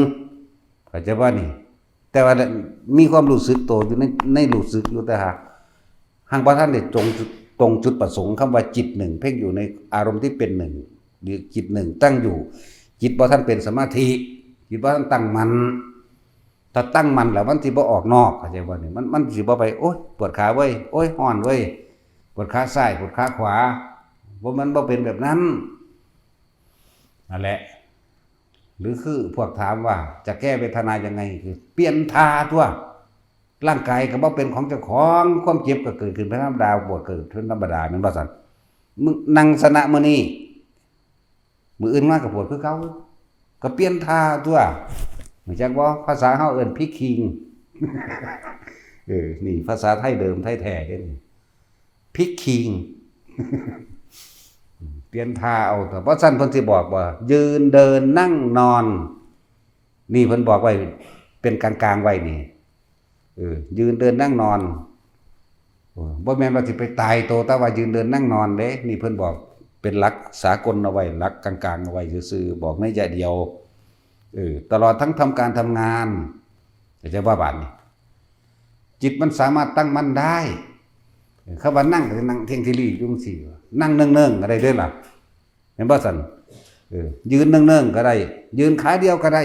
เข้าใจบ่นี่ แต่ว่ามีความรู้สึกตัวอยู่ใน ในรู้สึกอยู่ แต่หาก หังบ่ทันได้ตรงจุด ตรงจุดประสงค์ คำว่าจิตหนึ่ง เพ่งอยู่ในอารมณ์ที่เป็นหนึ่ง หรือจิตหนึ่งตั้งอยู่ จิตบ่ทันเป็นสมาธิ จิตบ่ทันตั้งมั่น ถ้าตั้งมั่นแล้วมันสิบ่ออกนอก เข้าใจบ่นี่ มัน มันสิบ่ไป โอ๊ย ปวดขาเว้ย โอ๊ย ร้อนเว้ย ปวดขาซ้าย ปวดขาขวา บ่ มันบ่เป็นแบบนั้น นั่นแหละ หรือคือพวกถามว่าจะแก้เวทนายังไง คือเปลี่ยนท่าตัว ร่างกายก็บ่เป็นของเจ้าของ ความเจ็บก็เกิดขึ้นเป็นธรรมดา ปวดเกิดขึ้นธรรมดา แม่นบ่ซั่น มึงนั่งสนะมื้อนี้ มื้ออื่นมาก็ปวดคือเก่า ก็เปลี่ยนท่าตัว รู้จักบ่ ภาษาเฮาเอิ้นพลิกคิง เออ นี่ภาษาไทยเดิมไทยแท้เด้นี่ พลิกคิง เปลี่ยนท่าเอา แต่บ่ซั้นเพิ่นสิบอกว่า ยืนเดินนั่งนอน นี่เพิ่นบอกไว้เป็นกลางๆไว้นี่ เออ ยืนเดินนั่งนอน เออ บ่แม่นว่าสิไปตายโตแต่ว่ายืนเดินนั่งนอนเด้ นี่เพิ่นบอกเป็นหลักสากลเอาไว้ หลักกลางๆเอาไว้ซื่อๆ บอกในยะเดียว เออ ตลอดทั้งทำการทำงาน เข้าใจบ่บาดนี้ จิตมันสามารถตั้งมั่นได้ เออ คำว่านั่งก็คือนั่งเที่ยงที่รีอยู่จั่งซี้ นั่งเนิ่งๆก็ได้เด้อล่ะ เห็นบ่ซั่น เออ ยืนเนิ่งๆก็ได้ ยืนขาเดียวก็ได้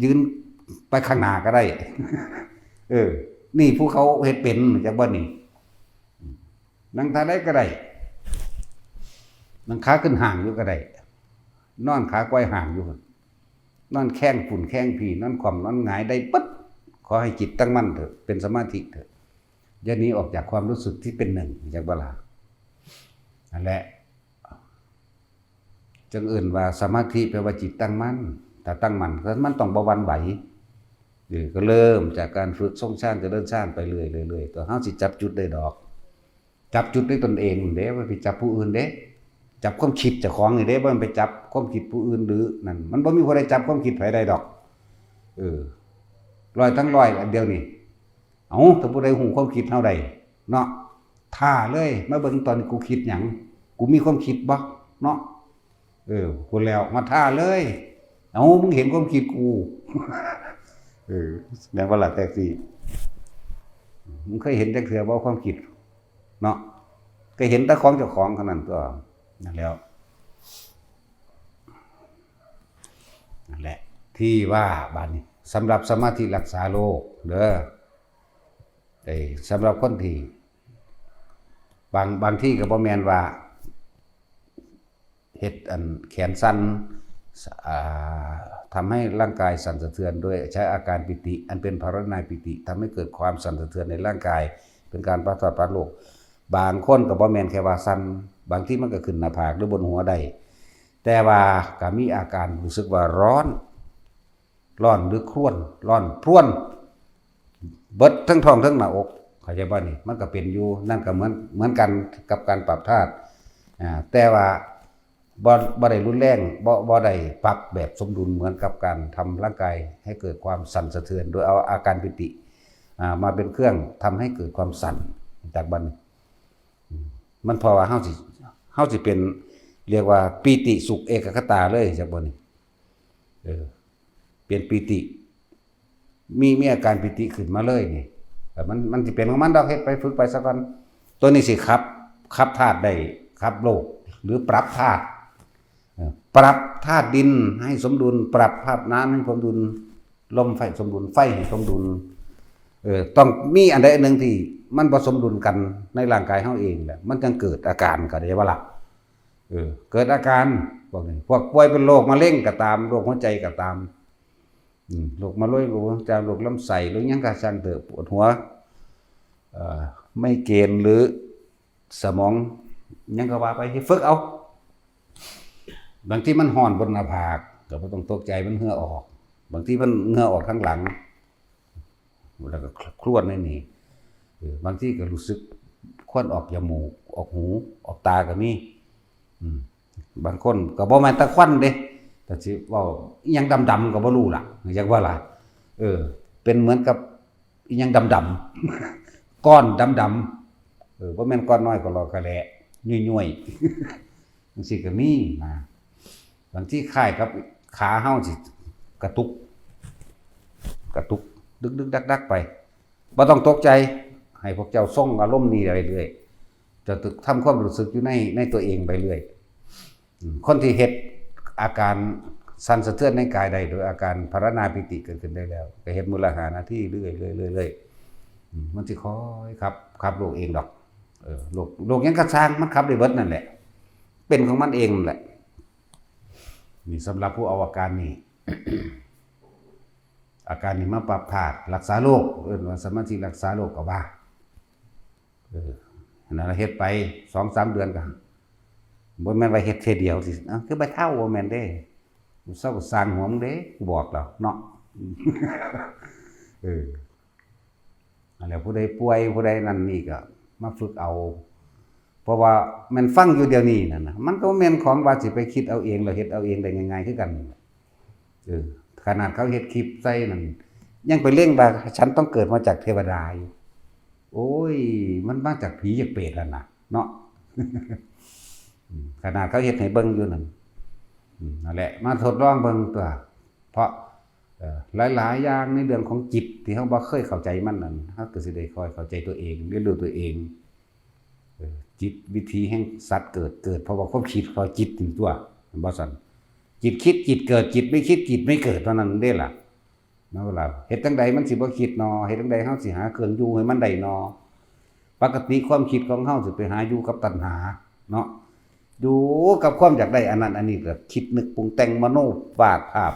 ยืนไปข้างหน้าก็ได้ เออ นี่ผู้เขาเฮ็ดเป็น จักบ่นี่ นั่งท่าใดก็ได้ นั่งขาขึ้นห้างอยู่ก็ได้ นอนขาไขว่ห้างอยู่ นอนแข้งฝุ่นแข้งผี นอนคว่ำนอนหงายได้เบิด ขอให้จิตตั้งมั่นเถอะ เป็นสมาธิเถอะ อย่าหนีออกจากความรู้สึกที่เป็นหนึ่ง จักบ่ล่ะ นั่นแหละ จั่งเอิ้นว่าสมาธิแปลว่าจิตตั้งมั่น ถ้าตั้งมั่น มันต้องบ่หวั่นไหว เออ ก็เริ่มจากการฝึกทรงฌาน เจริญฌานไปเรื่อยๆ เรื่อยๆ ตัวเฮาสิจับจุดได้ดอก จับจุดด้วยตนเองเด้ บ่ไปจับผู้อื่นเด้ จับความคิดเจ้าของนี่เด้ บ่ไปจับความคิดผู้อื่นหรือนั่น มันบ่มีผู้ใดจับความคิดไผได้ดอก เออ ร้อยทั้งร้อยอันเดียวนี่ เอ้า ถ้าผู้ใดฮู้ความคิดเฮาได้เนาะ ท้าเลย มาเบิ่งตอนนี้กูคิดหยัง กูมีความคิดบ่เนาะ เออ พู้นแล้ว มาท้าเลย เอ้า มึงเห็นความคิดกู เออ แม่นบ่ล่ะ แท็กซี่ มึงเคยเห็นจักเทื่อบ่ความคิดเนาะ ก็เห็นแต่ของเจ้าของเท่านั้นตัว นั่นแหล้ว นั่นแหละ ที่ว่าบาดนี้ สำหรับสมาธิรักษาโรคเด้อ เอ้ย สำหรับคนที่ บาง บางทีก็บ่แม่นว่า เฮ็ดอันแขนสั่น อ่า ทำให้ร่างกายสั่นสะเทือน โดยใช้อาการปีติ อันเป็นพรรณาปีติ ทำให้เกิดความสั่นสะเทือนในร่างกาย เป็นการปราศจากโรค บางคนก็บ่แม่นแค่ว่าสั่น บางทีมันก็ขึ้นหน้าผากหรือบนหัวได้ แต่ว่าก็มีอาการรู้สึกว่าร้อน ร้อนหรือครวญ ร้อนพรวญ เบิดทั้งท้องทั้งหน้าอก เข้าใจบ่นี่ มันก็เป็นอยู่ นั่นก็เหมือน เหมือนกันกับการปรับธาตุ อ่า แต่ว่าบ่ บ่ได้รุนแรง บ่ บ่ได้ปรับแบบสมดุลเหมือนกับการทำร่างกายให้เกิดความสั่นสะเทือน โดยเอาอาการปีติ อ่า มาเป็นเครื่องทำให้เกิดความสั่น จากบัดนี้ อืม มันเพราะว่าเฮาสิ เฮาสิเป็น เรียกว่าปีติสุขเอกัคคตาเลย จากบัดนี้ เออ เป็นปีติ มี มีอาการปีติขึ้นมาเลยนี่ แต่มัน มันสิเป็นของมันดอก เฮ็ดไป ฝึกไปซะก่อน ตัวนี้สิขับ ขับธาตุได้ ขับโรค หรือปรับธาตุ เอ่อ ปรับธาตุดินให้สมดุล ปรับธาตุน้ำให้สมดุล ลมไฟสมดุล ไฟให้สมดุล เอ่อ ต้องมีอันใดอันหนึ่งที่มันบ่สมดุลกันในร่างกายเฮาเองแหละ มันจั่งเกิดอาการ เข้าใจบ่ล่ะ เออ เกิดอาการ พวกนี้ พวกป่วยเป็นโรคมะเร็งก็ตาม โรคหัวใจก็ตาม อืม โรคมะเร็ง โรคหัวใจ โรคลำไส้ โรคหยังก็ช่างเถอะ ปวดหัว เอ่อ ไมเกรน หรือสมอง หยังก็ว่าไป ให้ฝึกเอา บางทีมันฮ้อนบนหน้าผาก ก็บ่ต้องตกใจ มันเหงื่อออก บางทีมันเหงื่อออกทางหลัง แล้วก็ครวญในนี่ เออ บางทีก็รู้สึกควันออกจมูก ออกหู ออกตาก็มี อืม บางคนก็บ่แม่นแต่ควันเด้ แต่สิเว้าอิหยังดำๆก็บ่รู้ล่ะ จักว่าล่ะ เออ เป็นเหมือนกับอิหยังดำๆ ก้อนดำๆ เออ บ่แม่นก้อนน้อย ก้อนหลอกกะแหละ ย้วยๆ จั่งซี้ก็มีนะ บางทีคล้ายกับขาเฮาสิกระตุก กระตุก ดึกๆ ดักๆ ไป บ่ต้องตกใจ ให้พวกเจ้าทรงอารมณ์นี้ไปเรื่อย เจ้าต้องทำความรู้สึกอยู่ใน ในตัวเองไปเรื่อย อืม คนที่เฮ็ดอาการสั่นสะเทือนในกายได้ โดยอาการพรรณาปีติเกิดขึ้นได้แล้ว ก็เฮ็ดมื้อละห้านาทีเรื่อยๆ เรื่อยๆ อืม มันสิค่อยขับ ขับโรคเองดอก เออ โรค โรคหยังก็ช่าง มันขับได้เบิดนั่นแหละ เป็นของมันเองนั่นแหละ นี่สำหรับผู้เอาอาการนี้ อาการนี้มาปรับธาตุรักษาโรค เอิ้นว่าสมาธิรักษาโรคก็ว่า เออ นั่นล่ะ เฮ็ดไปสองสามเดือนก็ บ่แม่นว่าเฮ็ดเทื่อเดียวสิ เอ้า คือบ่เฒ่า บ่แม่นเด้ เซาก็สร้างหัวมึงเด้ กูบอกแล้วเนาะ เออ นั่นแหละ ผู้ใดป่วย ผู้ใดนั่นนี่ก็มาฝึกเอา เพราะว่าแม่นฟังอยู่เดี๋ยวนี้นั่นน่ะ มันก็บ่แม่นของว่าสิไปคิดเอาเอง แล้วเฮ็ดเอาเองได้ง่ายๆ คือกัน เออ ขนาดเขาเฮ็ดคลิปใส่นั่น ยังไปเล็งว่าฉันต้องเกิดมาจากเทวดาอยู่ โอ้ย มันมาจากผีจากเปรตแล้วนะ เนาะ อืม ขนาดเขาเฮ็ดให้เบิ่งอยู่นั่น อืม นั่นแหละ มาทดลองเบิ่งตัว เพราะ เอ่อ หลายๆ อย่างในเรื่องของจิตที่เราบ่เคยเข้าใจมันนั่น เราก็สิได้ค่อยเข้าใจตัวเอง เรียนรู้ตัวเอง เออ จิตวิถีแห่งสัตว์เกิด เกิดเพราะว่าความคิด เพราะจิตนี่ตัว แม่นบ่ซั่น จิตคิดจิตเกิด จิตไม่คิดจิตไม่เกิด เท่านั้นเด้ล่ะ เนาะ เวลาเฮ็ดจั่งใดมันสิบ่คิดนอ เฮ็ดจั่งใดเฮาสิหาเครื่องอยู่ให้มันได้นอ ปกติความคิดของเฮาสิไปหาอยู่กับตัณหาเนาะ อยู่กับความอยากได้อันนั้นอันนี้ ก็คิดนึกปรุงแต่งมโนวาดภาพ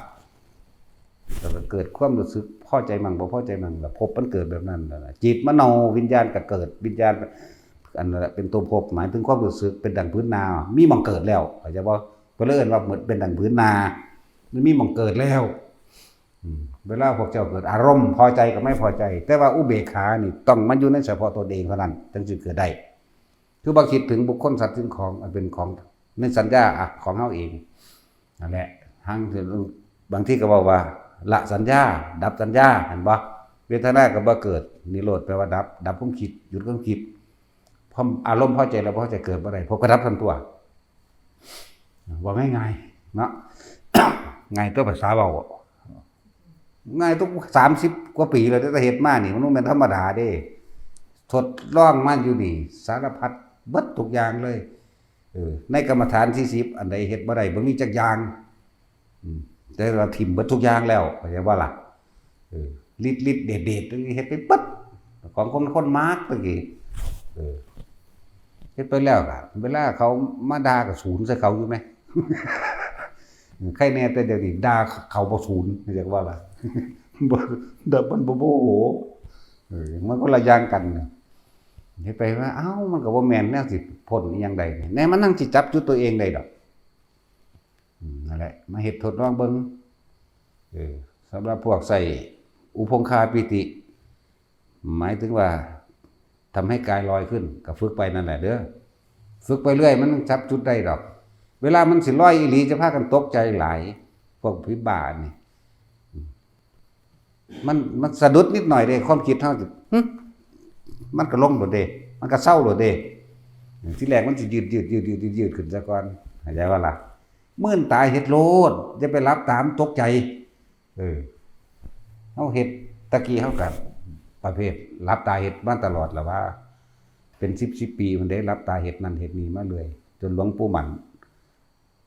แล้วก็เกิดความรู้สึกพอใจมั่งบ่พอใจมั่ง แล้วภพมันเกิดแบบนั้นนั่นน่ะ จิตมโนวิญญาณก็เกิด วิญญาณ อันนั้นแหละเป็นตัวภพ หมายถึงความรู้สึกเป็นดั่งพื้นนา มีหม่องเกิดแล้ว เข้าใจบ่ เพิ่นเลยเอิ้นว่าเหมือนเป็นดั่งพื้นนา มันมีหม่องเกิดแล้ว อืม เวลาพวกเจ้าเกิดอารมณ์พอใจกับไม่พอใจ แต่ว่าอุเบกขานี่ต้องมาอยู่ในเฉพาะตนเองเท่านั้น จึงสิเกิดได้ คือบ่คิดถึงบุคคลสัตว์สิ่งของอันเป็นของในสัญญา อ่ะ ของเฮาเอง นั่นแหละ ทั้งที่บางทีก็บอกว่า ละสัญญา ดับสัญญา เห็นบ่ เวทนาก็บ่เกิด นิโรธแปลว่าดับ ดับความคิด หยุดความคิด พออารมณ์พอใจแล้วบ่พอใจเกิดบ่ได้ ภพก็ดับทันตัว ว่าง่ายๆ เนาะ ง่ายตัวภาษาเว้า ง่ายตัว สามสิบกว่าปีแล้ว แต่เฮ็ดมานี่ มันบ่แม่นธรรมดาเด้ ทดลองมาอยู่นี่ สารพัดเบิดทุกอย่างเลย เออ ในกรรมฐานสี่สิบ อันใดเฮ็ดบ่ได้ บ่มีจักอย่าง อืม แต่ว่าถิ่มเบิดทุกอย่างแล้ว เข้าใจบ่ล่ะ เออ ฤทธิ์ฤทธิ์เดชเดช เฮ็ดไปเบิด ของคน คนมากตะกี้ เออ เฮ็ดไปแล้วก็ เวลาเขามาด่าก็สูนใส่เขาอยู่แหม ใครแน่แต่เดี๋ยวนี้ด่าเขาบ่สูน เรียกว่าล่ะ บ่ ด่ามันบ่โมโห เออ มันคนละอย่างกันน่ะ เฮ็ดไปว่า เอ้า มันก็บ่แม่นแนวสิพ้นอีหยังใด แน่มันนั่งสิจับจุดตัวเองได้ดอก อืม นั่นแหละ มาเฮ็ดทดลองเบิ่ง เออ สำหรับพวกใส่อุพงคาปีติ หมายถึงว่าทำให้กายลอยขึ้น ก็ฝึกไปนั่นแหละเด้อ ฝึกไปเรื่อย มันจับจุดได้ดอก เวลามันสิลอยอีหลี จะพากันตกใจหลาย พวกผีบ้านี่ มัน มันสะดุดนิดหน่อยเด้ ความคิดเฮาสิ หึ มันก็ลงโลดเด้ มันก็เซาโลดเด้ ทีแรกมันสิยืด ยืด ยืด ยืด ยืด ยืดขึ้นซะก่อน เข้าใจบ่ล่ะ มื่นตาเฮ็ดโลด อย่าไปหลับตา มันตกใจ เออ เฮาเฮ็ด ตะกี้เฮาก็ประเภทหลับตาเฮ็ดมาตลอดล่ะว่า เป็นสิบ สิบปีพุ้นเด้ หลับตาเฮ็ดนั่นเฮ็ดนี่มาเรื่อย จนหลวงปู่หมั่น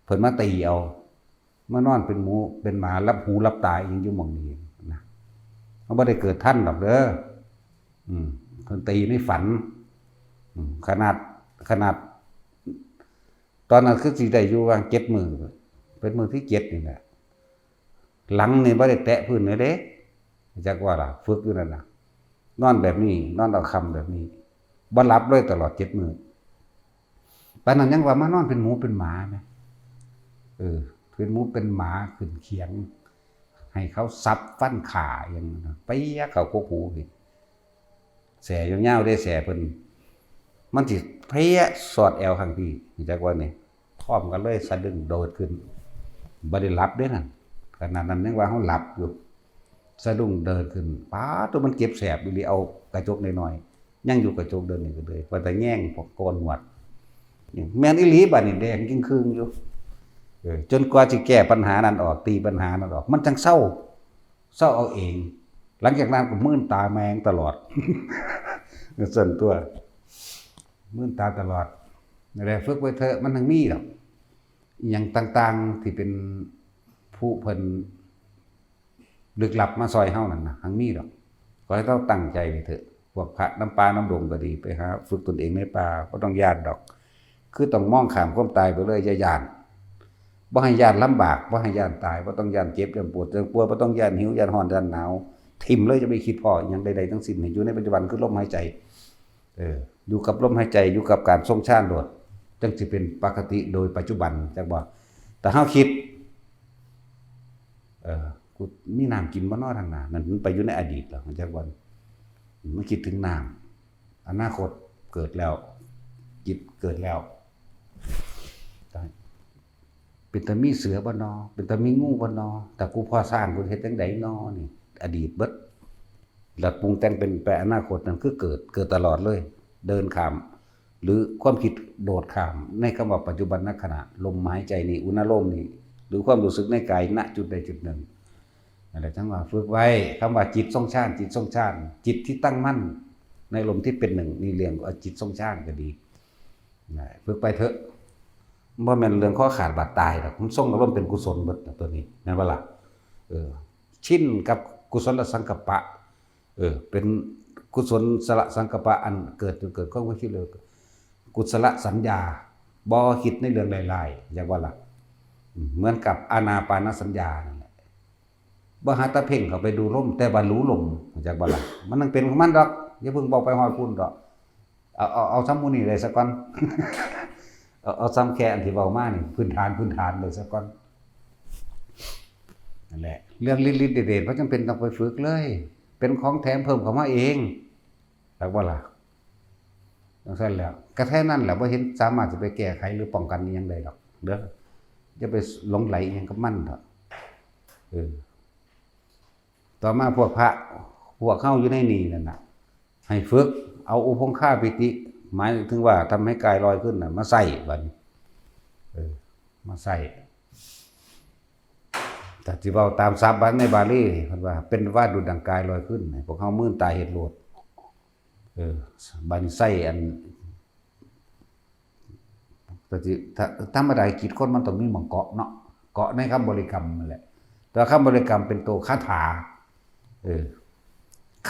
เพิ่นมาตีเอา มานอนเป็นหมูเป็นหมา หลับหูหลับตาอิหยังอยู่หม่องนี้นะ เฮาบ่ได้เกิดทันดอกเด้อ อืม เพิ่นตีในฝัน อืม ขนาด ขนาด ตอนนั้นคือสิได้อยู่ว่างเจ็ดมื้อ เป็นมื้อที่เจ็ดนี่แหละ หลังนี่บ่ได้แตะพื้นเลยเด้ จักว่าล่ะ ฝึกอยู่นั่นน่ะ นอนแบบนี้ นอนเอาค่ำแบบนี้ บ่หลับเลยตลอดเจ็ดมื้อ ปานนั้นยังว่ามานอนเป็นหมูเป็นหมาแหม เออ เป็นหมูเป็นหมาขึ้นเขียง ให้เขาสับฟันฆ่าอย่างนั้นน่ะ เปียะเข้ากกหูพี่ แส้ยาวๆเด้ แส้เพิ่น มันสิเพี้ยสอดแอวข้างพี่ จักว่านี่ พร้อมกันเลยสะดุ้งโดดขึ้น บ่ได้หลับเด้นั่น ขนาดนั้นยังว่าเฮาหลับอยู่ สะดุ้งโดดขึ้น ป๊าด ตัวมันเจ็บแสบอีหลี เอากระจกน้อยๆ ยังอยู่กระจกเดิมนี่ก็เลย ว่าแต่แย่งพวกโกนหนวด นี่แม่นอีหลี บัดนี้แดงจึ่งครึ่งอยู่ เออ จนกว่าสิแก้ปัญหานั้นออก ตีปัญหานั้นออก มันจั่งเซา เซาเอาเอง หลังจากนั้นก็มื่นตาแมงตลอด ส่วนตัว มื่นตาตลอด นั่นแหละ ฝึกไว้เถอะ มันจั่งมีดอก อิหยังต่างๆ ที่เป็นผู้เพิ่นลึกลับมาซอยเฮานั่นน่ะ จั่งมีดอก ขอให้เฮาตั้งใจไว้เถอะ พวกพระนำป่านำดงก็ดี ไปหาฝึกตนเองในป่า บ่ต้องย้านดอก คือต้องมองข้ามความตายไปเลย อย่าย้าน บ่ให้ย้านลำบาก บ่ให้ย้านตาย บ่ต้องย้านเจ็บ ย้านปวด ย้านป่วย บ่ต้องย้านหิว ย้านร้อน ย้านหนาว ถิ่มเลย อย่าไปคิดพ้ออิหยังใดๆ ทั้งสิ้น ให้อยู่ในปัจจุบันคือลมหายใจ เออ อยู่กับลมหายใจ อยู่กับการทรงฌานโลด จั่งสิเป็นปกติโดยปัจจุบัน จักบ่ แต่เฮาคิด เออ กูมีน้ำกินบ่น้อทางหน้า นั่นมันไปอยู่ในอดีตแล้ว จักบ่ มันคิดถึงน้ำ อนาคตเกิดแล้ว จิตเกิดแล้ว เป็นตามีเสือบ่นอ เป็นตามีงูบ่นอ แต่กูพ่อสร้างกูเฮ็ดจั่งใดนอนี่ อดีตเบิด แล้วปรุงแต่งเป็นไปอนาคต นั่นคือเกิด เกิดตลอดเลย เดินข้าม หรือความคิดโดดข้าม ในคำว่าปัจจุบันขณะ ลมหายใจนี่ อุณาโลมนี่ หรือความรู้สึกในกาย ณ จุดใดจุดหนึ่ง นั่นแหละ จั่งว่าฝึกไว้ คำว่าจิตทรงฌาน จิตทรงฌาน จิตที่ตั้งมั่น ในลมที่เป็นหนึ่ง นี่เรียกว่าจิตทรงฌานก็ดี นะ ฝึกไปเถอะ บ่แม่นเรื่องคอขาดบาดตายดอก มันทรงอารมณ์เป็นกุศลเบิดนะตัวนี้ แม่นบ่ล่ะ เออ ชินกับกุศลสังกัปปะ เออ เป็นกุศลสละสังกัปปะ อันเกิดจนเกิดความคิดเลย กุศลสัญญา บ่คิดในเรื่องร้ายๆ จักบ่ล่ะ อืม เหมือนกับอานาปานสัญญานั่นแหละ บ่หาแต่เพ่งเข้าไปดูลม แต่ว่ารู้ลม จักบ่ล่ะ มันยังเป็นของมันดอก อย่าเพิ่งบอกไปฮอดพุ้นดอก เอา เอา เอาซ้ำหมู่นี้ได้ซะก่อน เอา เอาซ้ำแค่อันที่เว้ามานี่ พื้นฐาน พื้นฐานได้ซะก่อน นั่นแหละ เรื่องฤทธิ์ฤทธิ์เดชเดช บ่จำเป็นต้องไปฝึกเลย เป็นของแถมเพิ่มเข้ามาเอง จักบ่ล่ะ จั่งซั้นแหล้ว กะแค่นั้นแหละ บ่เห็นสามารถสิไปแก้ไขหรือป้องกันอิหยังได้ดอก เด้อ อย่าไปหลงใหลอิหยังกับมันเถาะ เออ ต่อมาพวกพระ พวกเฮาอยู่ในนี่นั่นน่ะ ให้ฝึกเอาอุพงคาปิติ หมายถึงว่าทำให้กายลอยขึ้นน่ะ มาใส่บัดนี้ เออ มาใส่ ถ้าสิเว้าตามศัพท์ในบาลี เพิ่นว่าเป็นว่าดุจดังกายลอยขึ้น ให้พวกเฮามื่นตาเห็นโลด เออ บัดนี้ใส่อัน แต่ที่ ถ้า ธรรมดาจิตคนมันต้องมีหม่องเกาะเนาะ เกาะในคำบริกรรมนั่นแหละ แต่ว่าคำบริกรรมเป็นตัวคาถา เออ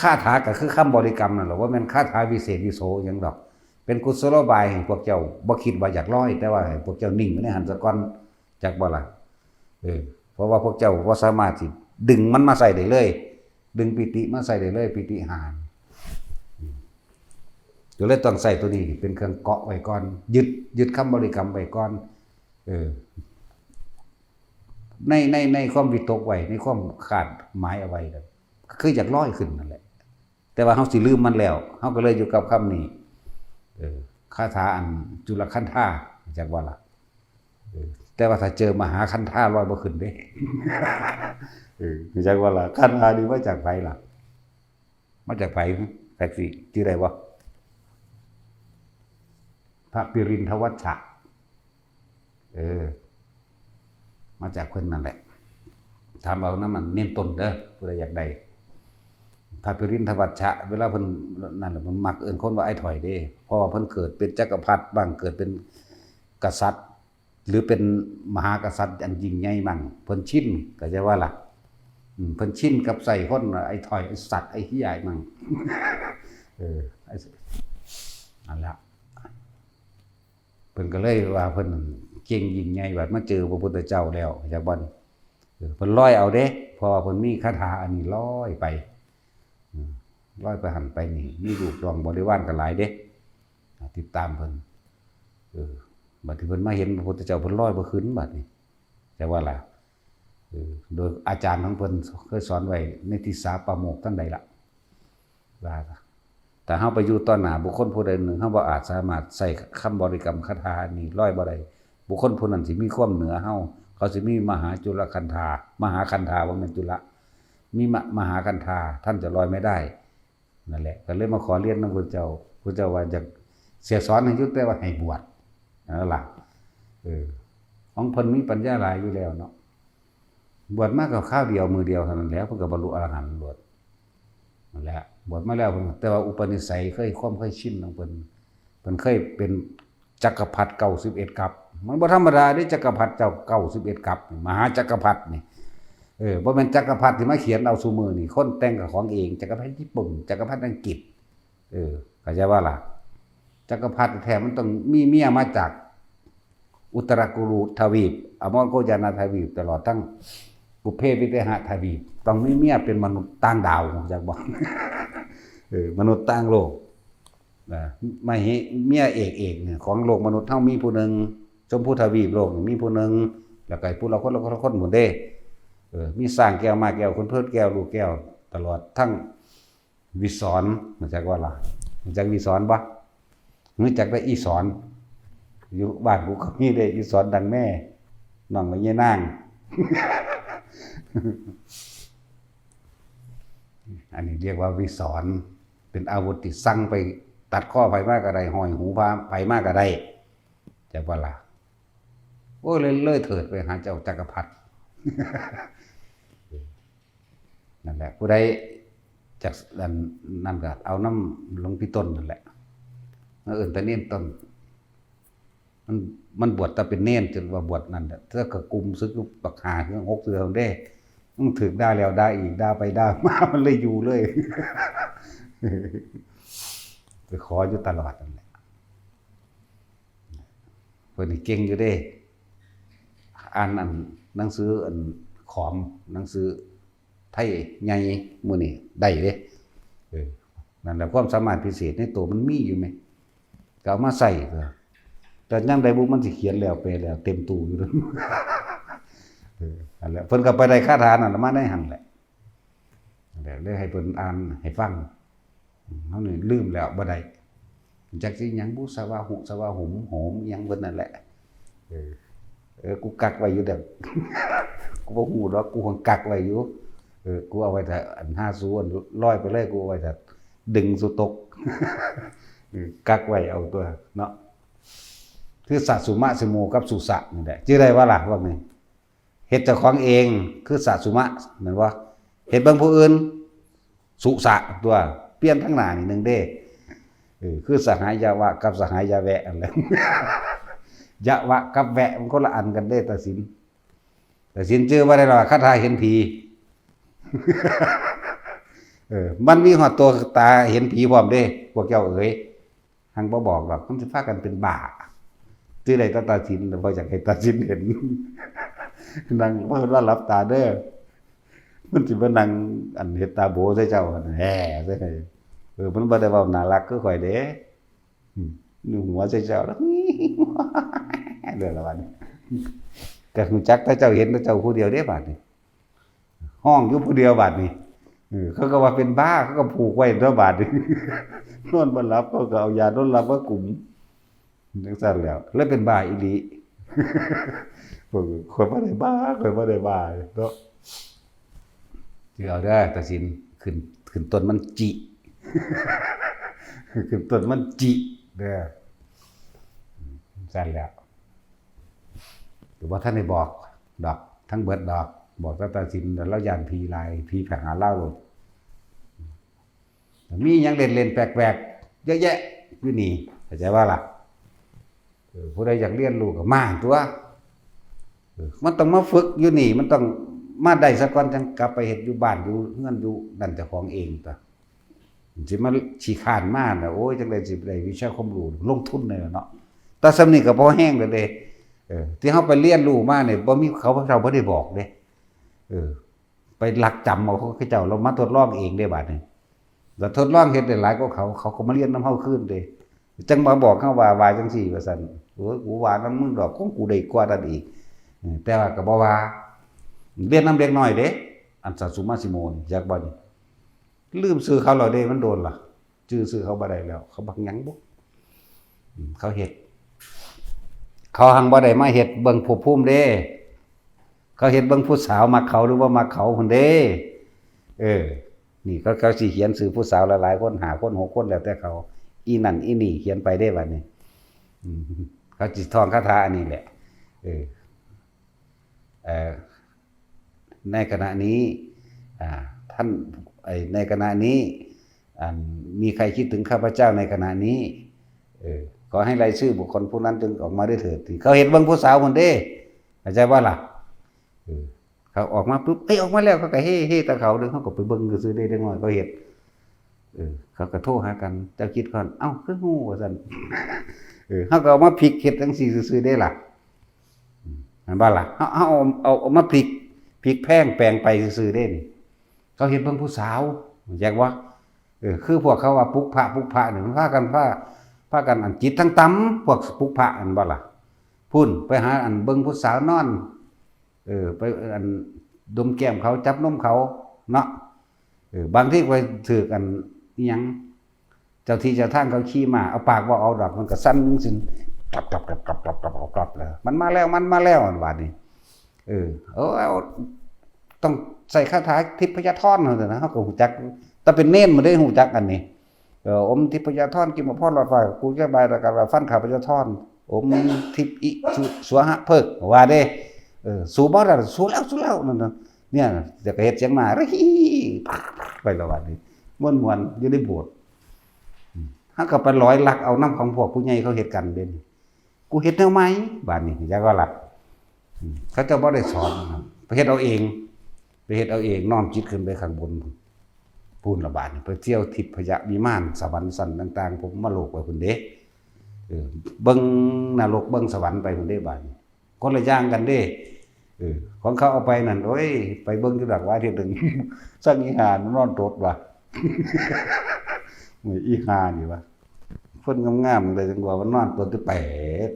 คาถาก็คือคำบริกรรมนั่นแหละ บ่แม่นคาถาวิเศษวิโสหยังดอก เป็นกุศโลบายให้พวกเจ้า บ่คิดว่าอยากลอย แต่ว่าให้พวกเจ้านิ่งอยู่ในหั้นซะก่อน จักบ่ล่ะ เออ เพราะว่าพวกเจ้าบ่สามารถสิดึงมันมาใส่ได้เลย ดึงปิติมาใส่ได้เลย ปิติห้า อืม ก็เลยต้องใส่ตัวนี้เป็นเครื่องเกาะไว้ก่อน ยึด ยึดคำบริกรรมไว้ก่อน เออ ใน ใน ในความวิตกไว้ ในความคาดหมายเอาไว้น่ะ คืออยากลอยขึ้นนั่นแหละ แต่ว่าเฮาสิลืมมันแล้ว เฮาก็เลยอยู่กับคำนี้ เออ คาถาอันจุลคันธา จักบ่ล่ะ เออ แต่ว่าถ้าเจอมหาคันธาลอยบ่ขึ้นเด้ เออ จักบ่ล่ะ คันธานี่มาจากไผล่ะ มาจากไผ จักสิ ชื่อใดบ่ พระปิรินทวัชชะ เออ มาจากเพิ่นนั่นแหละ ถามเอานำมันเน้นต้นเด้อ ผู้ใดอยากได้ พระปิรินทวัชชะ เวลาเพิ่นนั่นแหละ มันมักเอิ้นคนว่าอ้ายถอยเด้ เพราะว่าเพิ่นเกิดเป็นจักรพรรดิบ้าง เกิดเป็นกษัตริย์ หรือเป็นมหากษัตริย์อันยิ่งใหญ่มั่ง เพิ่นชิน เข้าใจว่าล่ะ อืม เพิ่นชินกับใส่คนว่าอ้ายถอย อ้ายสัตว์ อ้ายเหี้ยมั่ง เออ อ้าย นั่นล่ะ เพิ่นก็เลยว่าเพิ่นเก่งยิ่งใหญ่ บัดมาเจอพระพุทธเจ้าแล้ว จักบ่ เออ เพิ่นลอยเอาเด้ เพราะว่าเพิ่นมีคาถาอันนี้ลอยไป อืม ลอยไปหั่นไปนี่ มีลูกน้องบริวารก็หลายเด้ อ่า ติดตามเพิ่น เออ บัดที่เพิ่นมาเห็นพระพุทธเจ้า เพิ่นลอยบ่ขึ้นบัดนี้ จักว่าล่ะ เออ โดยอาจารย์ของเพิ่นเคยสอนไว้ในทิสาปาโมกข์ทั้งใดล่ะ ว่า ถ้าเฮาไปอยู่ต่อหน้าบุคคลผู้ใดหนึ่ง เฮาบ่อาจสามารถใช้คำบริกรรมคาถานี้ลอยบ่ได้ บุคคลผู้นั้นสิมีความเหนือเฮา เขาสิมีมหาจุลคันธา มหาคันธา บ่แม่นจุล มีมะ มหาคันธา ท่านจะลอยไม่ได้ นั่นแหละ ก็เลยมาขอเรียนนำพุทธเจ้า พุทธเจ้าว่าอยากเสียสอนให้อยู่ แต่ว่าให้บวช นั่นล่ะ เออ ของเพิ่นมีปัญญาหลายอยู่แล้วเนาะ บวชมาก็คราวเดียวมื้อเดียวเท่านั้นแหละ เพิ่นก็บรรลุอรหันต์โลด นั่นแหละ บวชมาแล้วเพิ่น แต่ว่าอุปนิสัยเคย ความเคยชินของเพิ่น เพิ่นเคยเป็นจักรพรรดิเก้าสิบเอ็ดกัป มันบ่ธรรมดาเด้ จักรพรรดิเจ้าเก้าสิบเอ็ดกัปนี่ มหาจักรพรรดินี่ เออ บ่แม่นจักรพรรดิที่มาเขียนเอาซุมื้อนี่ คนแต่งก็ของเอง จักรพรรดิญี่ปุ่น จักรพรรดิอังกฤษ เออ เข้าใจว่าล่ะ จักรพรรดิแท้มันต้องมีเมียมาจากอุตรกุรุทวีป อมรโกยานาทวีป ตลอดทั้งปุพเพวิเทหะทวีป ต้องมีเมียเป็นมนุษย์ต่างดาว จักบ่ เออ มนุษย์ต่างโลก นะ มเห เมียเอกเอกเนี่ยของโลกมนุษย์เฮามีผู้หนึ่ง ชมพูทวีปโลกนี่มีผู้หนึ่ง แล้วก็ผู้ละคนละคนละคนหมดเด้ เออ มีสร้างแก้ว ม้าแก้ว ขุนเพชรแก้ว ลูกแก้ว ตลอดทั้งวิสร รู้จักว่าล่ะ รู้จักวิสรบ่ รู้จักแต่อีสร อยู่บ้านกูก็มีเด้ อีสรดังแม่ น้องแม่ยายนาง อันนี้เรียกว่าวิสร เป็นอาวุธที่สั่งไปตัดคอไผมาก็ได้ ห้อยหูพาไผมาก็ได้ จักว่าล่ะ โอ้ย เลย เลยเถิดไปหาเจ้าจักรพรรดิ นั่นแหละ ผู้ใดจักอันนั่นก็เอานำหลวงพี่ต้นนั่นแหละ มาเอิ้นแต่เณรต้น มัน มันบวชแต่เป็นเณร จนว่าบวชนั่นแหละ เทื่อก็กุมศึกบักห้าเทื่อหกเทื่อเด้ มันถืกด่าแล้วด่าอีก ด่าไปด่ามา มันเลยอยู่เลย ไปขออยู่ตลอดนั่นแหละ เพิ่นนี่เก่งอยู่เด้ อ่านอันหนังสืออันขอม หนังสือไทยใหญ่มื้อนี้ได้เด้ เออ นั่นแหละความสามารถพิเศษในตัวมันมีอยู่แหม ก็เอามาใส่เถอะ แต่ยามใดบุมันสิเขียนแล้วแปลแล้วเต็มตู้อยู่เด้อ เออ นั่นแหละ เพิ่นก็ไปได้คาถานั่นมาในหั่นแหละ นั่นแหละ เลยให้เพิ่นอ่านให้ฟัง เฮานี่ลืมแล้วบ่ได้ จักสิหยังบุ สวาหุ สวาหุม โหม อิหยังเบิดนั่นแหละ เออ เออ กูกักไว้อยู่เด้อ กูบ่ฮู้ดอก กูคงกักไว้อยู่ เออ กูเอาไว้ถ้าอันห้าสูอันลอยไปเลย กูเอาไว้ถ้าดึงสูตก เออ กักไว้เอาตัวเนาะ คือสะสุมะสิโมกับสุสะนี่แหละ ชื่อได้ว่าล่ะ พวกนี้ เฮ็ดเจ้าของเอง คือสะสุมะ แม่นบ่ เฮ็ดเบิ่งผู้อื่น สุสะตัว เปลี่ยนทางหน้านี่หนึ่งเด้ เออ คือสหายยะวะกับสหายยะแวะนั่นแหละ ยะวะกับแวะมันคนละอันกันเด้ ตาสิน ตาสินชื่อบ่ได้หรอก คาถาเห็นผี เออ มันมีฮอดตัวตาเห็นผีพร้อมเด้ พวกเจ้าเอ๋ย หังบ่บอกดอก มันสิพากันเป็นบ้า ชื่อใดก็ตาสิน บ่อยากให้ตาสินเห็น นั่ง เพิ่นว่าหลับตาเด้อ มันสิมานั่งอันเฮ็ดตาโบใส่เจ้าหั่น แฮ่ใส่ เออ มันบ่ได้เว้าน่ารักคือข่อยเด้ อืม หัวใส่เจ้าแล้ว เด้อละบัดนี้ ก็รู้จักแต่เจ้าเห็นแต่เจ้าผู้เดียวเด้บัดนี้ ฮ้องอยู่ผู้เดียวบัดนี้ เออ เขาก็ว่าเป็นบ้า เขาก็ผูกไว้ตัวบัดนี้ นอนบ่หลับ เขาก็เอายานอนหลับมากุม จังซั่นแล้ว เลยเป็นบ้าอีหลี เออ ข่อยบ่ได้บ้า ข่อยบ่ได้บ้าเนาะ สิเอาเด้อ ตาสิน ขึ้น ขึ้นต้นมันจิ ขึ้นต้นมันจิเด้อ ซั่นแล้ว ก็บ่ทันได้บอกดอก ทั้งเบิดดอก บอกแต่ตาสิน แล้วย่านผีหลาย ผีไปหาลาวโลด มีหยังเล่นๆแปลกๆ เยอะแยะอยู่นี่ เข้าใจบ่ล่ะ เออ ผู้ใดอยากเรียนรู้ก็มาตัว เออ มันต้องมาฝึกอยู่นี่ มันต้องมาได้ซะก่อน จั่งกลับไปเฮ็ดอยู่บ้านอยู่เฮือนอยู่นั่นเจ้าของเองตัว สิมาขี้คร้านมาน่ะ โอ้ย จั่งใดสิได้วิชาความรู้ ลงทุนเลยเนาะ แต่ส่ำนี้ก็พอแฮงแล้วเด้ เออ ที่เฮาไปเรียนรู้มาเนี่ย บ่มี เขาเจ้าบ่ได้บอกเด้ เออ ไปลักจำเอาของเขาเจ้า แล้วมาทดลองเองเด้บัดนี้ แล้วทดลองเฮ็ดได้หลายกว่าเขา เขาก็มาเรียนนำเฮาคืนเด้ จั่งมาบอกเฮาว่า ว่าจั่งซี่ ว่าซั่น โอ้ย กูว่านำมึงดอก ของกูได้กว่านั้นอีก เออ แต่ว่าก็บ่ว่า เรียนนำเด็กน้อยเด้ อันสะสุมาสิโมนี่ จักบ่นี่ ลืมชื่อเขาแล้วเด้ มันโดนล่ะ จื่อชื่อเขาบ่ได้แล้ว เขาบักหยังบุ อืม เขาเฮ็ด เขาหังบ่ได้มาเฮ็ดเบิ่งภพภูมิเด้ เขาเฮ็ดเบิ่งผู้สาวมักเขาหรือบ่มักเขาพุ้นเด้ เออ นี่เขา เขาสิเขียนชื่อผู้สาวหลายๆคน ห้าคน หกคน แล้วแต่เขา อีนั่นอีนี่เขียนไปเด้บัดนี้ อืม เขาสิท่องคาถาอันนี้แหละ เออ เอ่อ ในขณะนี้ อ่า ท่าน ไอ้ ในขณะนี้ อัน มีใครคิดถึงข้าพเจ้าในขณะนี้ เออ ขอให้รายชื่อบุคคลผู้นั้นจงออกมาด้วยเถิด ที่เขาเฮ็ดเบิ่งผู้สาวพุ้นเด้ เข้าใจบ่ล่ะ เออ เขาออกมาปุ๊บ เอ้ย ออกมาแล้ว เขาก็เฮ้ เฮ้ แต่เขาเด้อ เขาก็ไปเบิ่งซื่อๆเด้ เด็กน้อยเขาเฮ็ด เออ เขาก็โทรหากัน เจ้าคิดก่อน เอ้า คือฮู้ ว่าซั่น เออ เขาก็เอามาพลิกเฮ็ดจั่งซี่ซื่อๆเด้ล่ะ อืม เห็นบ่ล่ะ เขา เขาเอา เอา เอามาพลิก พลิกแพลงแปลงไปซื่อๆเด้นี่ เขาเฮ็ดเบิ่งผู้สาว แยกว่า เออ คือพวกเขาว่าปลุกพระปลุกพระนี่มันพากันพา พากันอันจิตทั้งต่ำ พวกปลุกพระอันบ่ล่ะ พุ้นไปหาอันเบิ่งผู้สาวนอน เออ ไปอันดมแก้มเขา จับนมเขาเนาะ เออ บางทีไปถืกอันอิหยัง เจ้าที่เจ้าทางเขาขี่ม้า เอาปากบ่เอาดอก มันก็สั่นจั่งซี้ กรับกรับกรับกรับกรับกรับกรับเลย มันมาแล้ว มันมาแล้ว อันว่านี่ เออ เอา เอา ต้องใส่คาถาทิพยธรนั่นแหละนะ เขาก็ฮู้จัก แต่เป็นเณรบ่ได้ฮู้จักอันนี้ เออ อมทิพยธร กินบ่พอหลอดไฟ กูจะบายรายการว่าฟันข้าพเจ้าทอน อมทิพย์อิสุสวหะเพิก ว่าเด้ เออ สู้บ่ได้ สู้แล้ว สู้แล้ว นั่นน่ะ เนี่ย จะกระเฮ็ดเสียงมา ไปละวันนี้ ม่วนๆ อยู่ในโบสถ์ อืม หาก็ไปลอยลักเอาน้ำของพวกผู้ใหญ่เขาเฮ็ดกันเด่น กูเฮ็ดแนวใหม่ บาดนี้ อยากว่าล่ะ อืม เขาเจ้าบ่ได้สอนนะ ไปเฮ็ดเอาเอง ไปเฮ็ดเอาเอง น้อมจิตขึ้นไปข้างบน พู้นละบาดนี้ ไปเที่ยวทิพยวิมาน สวรรค์ชั้นต่างๆ พรหมโลกไปพุ้นเด้ เออ เบิ่งนรก เบิ่งสวรรค์ไปพุ้นเด้ บาดนี้ คนละอย่างกันเด้ เออ ของเขาเอาไปนั่น โอ้ย ไปเบิ่งอยู่ดอกว่าเทื่อหนึ่ง สั่งอีห่ามันนอนตดว่ะ อีห่านี่วะ คนงามๆเลย จังว่ามันนอนตดอยู่ แป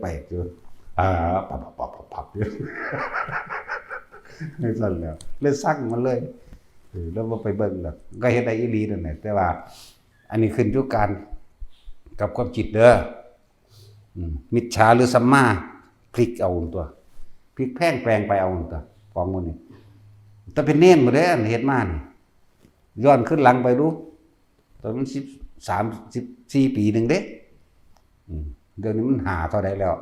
ลกๆอยู่ อ่า ปับๆๆๆอยู่ จั่งซั่นแหล้ว เลยสั่งมันเลย เออ แล้วบ่ไปเบิ่งดอก ก็เฮ็ดได้อีหลีนั่นแหละ แต่ว่า อันนี้ขึ้นอยู่การ กับความคิดเด้อ อืม มิจฉาหรือสัมมา พลิกเอาตัว พลิกแพลงแปลงไปเอาตัว ของหมู่นี้ แต่เป็นเณรหมดเด้อ อันเฮ็ดมานี่ ย้อนขึ้นหลังไปดู ตอนมันสิบสาม สิบสี่ปีหนึ่งเด้ อืม เดี๋ยวนี้มันห้าเท่าใดแล้ว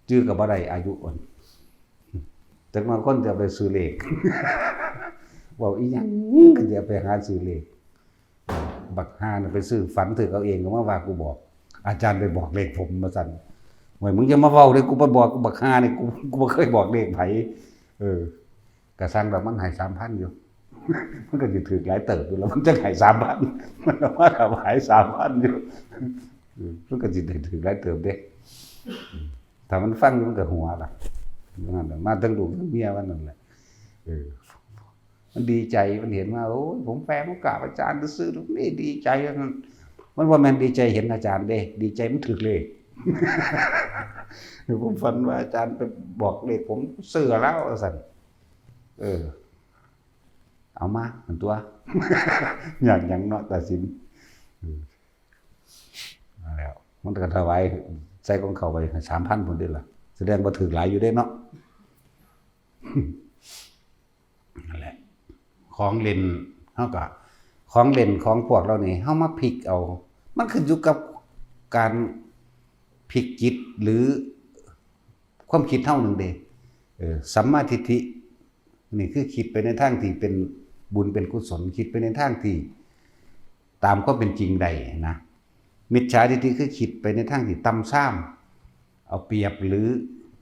จื่อก็บ่ได้อายุมัน จักมาคนจะไปซื้อเลข เว้าอีหยังก็จะไปหาซื้อเลข บักห่าน่ะไปซื้อ ฝันถืกเอาเองก็มาว่ากูบอก อาจารย์ไปบอกเลขผม ว่าซั่น โอ้ย มึงอย่ามาเว้าเด้อ กูบ่บอก บักห่านี่ กู กูบ่เคยบอกเลขไผ เออ กะซังดอก มันให้สามพันอยู่ มันก็สิถืกหลายเติบอยู่แล้ว มันจั่งให้สามพัน มันเอามาถวายสามพันอยู่ เออ มันก็สิได้ถืกหลายเติบเด้ ถ้ามันฟังมันก็หัวล่ะ นั่นแหละ มาทั้งลูกทั้งเมียมันนั่นแหละ เออ มันดีใจ มันเห็นว่า โอ้ย ผมแปลผมกราบอาจารย์ซื่อๆ นี่ดีใจนั่น มันบ่แม่นดีใจเห็นอาจารย์เด้ ดีใจมันถืกเลข ผมฝันว่าอาจารย์ไปบอกเลขผม ซื้อแล้ว ว่าซั่น เออ เอามา มันตัว อยากหยังเนาะ ตัดสิน เออ นั่นแหล้ว มันก็ถวาย ใส่ของเขาไปสามพันพุ้นเด้ล่ะ แสดงว่าถืกหลายอยู่เด้เนาะ นั่นแหละ ของเล่น เฮาก็ ของเล่นของพวกเรานี่ เฮามาพลิกเอา มันขึ้นอยู่กับการพลิกจิตหรือความคิดเฮานั่นเด้ เออ สัมมาทิฏฐิ นี่คือคิดไปในทางที่เป็นบุญเป็นกุศล คิดไปในทางที่ตามความเป็นจริงได้นะ มิจฉาทิฏฐิคือคิดไปในทางที่ต่ำซาม เอาเปรียบหรือ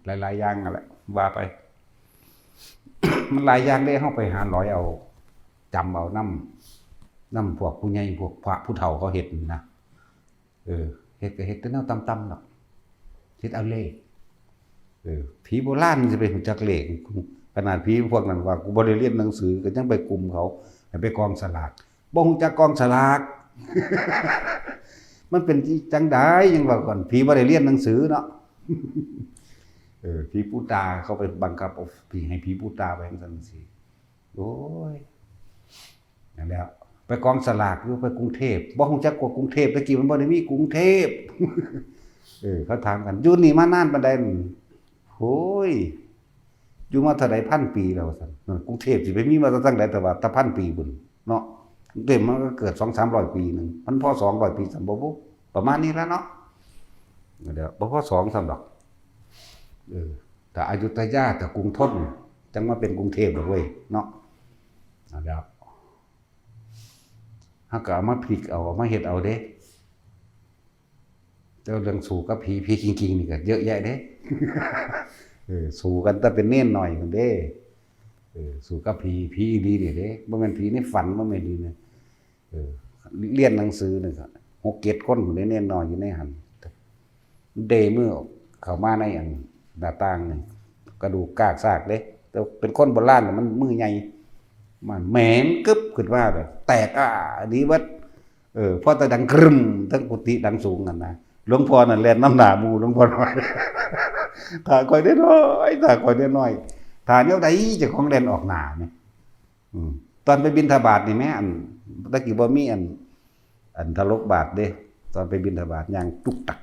หลายๆอย่างนั่นแหละ ว่าไป มันหลายอย่างเด้ เฮาไปหาหลอยเอา จำเอานำ นำพวกผู้ใหญ่ พวกพระผู้เฒ่าเขาเฮ็ดนี่นะ เออ เฮ็ดก็เฮ็ดแต่แนวต่ำๆดอก เฮ็ดเอาเลข เออ ผีโบราณสิไปฮู้จักเลข ขนาดผีพวกนั้นว่า กูบ่ได้เรียนหนังสือ ก็ยังไปกลุ่มเขา ให้ไปกองสลาก บ่ฮู้จักกองสลาก มันเป็นจั่งใด ยังว่าก่อน ผีบ่ได้เรียนหนังสือเนาะ เออ ผีปูตา เขาไปบังคับเอาผี ให้ผีปูตาไปจั่งซั่นจั่งซี้ โอ้ย นั่นแหละ ไปกองสลากอยู่ ไปกรุงเทพฯ บ่ฮู้จักว่ากรุงเทพฯ แต่กี้มันบ่ได้มีกรุงเทพฯ เออ เขาถามกัน อยู่นี่มานานปานใด โอ้ย อยู่มาเท่าใด พันปีแล้ว ว่าซั่น นั่น กรุงเทพฯสิไปมีมาแต่จั่งใด แต่ว่าแต่พันปีพุ้นเนาะ กรุงเทพฯมันก็เกิดสองสามร้อยปีหนึ่ง มันพอสองร้อยปีซ้ำบ่บุ ประมาณนี้แล้วเนาะ เดี๋ยว บ่พอสองซ้ำดอก เออ ถ้าอยุธยา ถ้ากรุงธน จั่งมาเป็นกรุงเทพฯดอกเว้ย เนาะ เอาแล้ว เฮาก็เอามาพลิกเอา เอามาเฮ็ดเอาเด้ แต่เรื่องสู้กับผี ผีจริงๆนี่ก็เยอะแยะเด้ เออ สู้กันแต่เป็นเณรน้อยพุ้นเด้ เออ สู้กับผี ผีอีหลีนี่เด้ บ่แม่นผีในฝัน บ่แม่นอีหลีนะ เออ เรียนหนังสือนี่ก็หกเจ็ดคนพุ้นเด้ เณรน้อยอยู่ในหั่น เด้มือเข้ามาในอันหน้าต่างนี่ กระดูกกากซากเด้ แต่เป็นคนโบราณน่ะมันมือใหญ่ มันแหมนกึบขึ้นมาเลย แตกอ่าดีเบิด เออ พอแต่ดังกรึม ทั้งกุฏิดังสูงนั่นนะ หลวงพ่อนั่นแล่นนำหน้าหมู่ หลวงพ่อน้อย ถ้าข้อยได้น้อย ถ้าข้อยได้น้อย ถ้าแนวใดเจ้าของแล่นออกหน้าแหม อืม ตอนไปบิณฑบาตนี่แหม อัน ตะกี้บ่มีอัน อันถลกบาตรเด้ ตอนไปบิณฑบาตย่างตุกตัก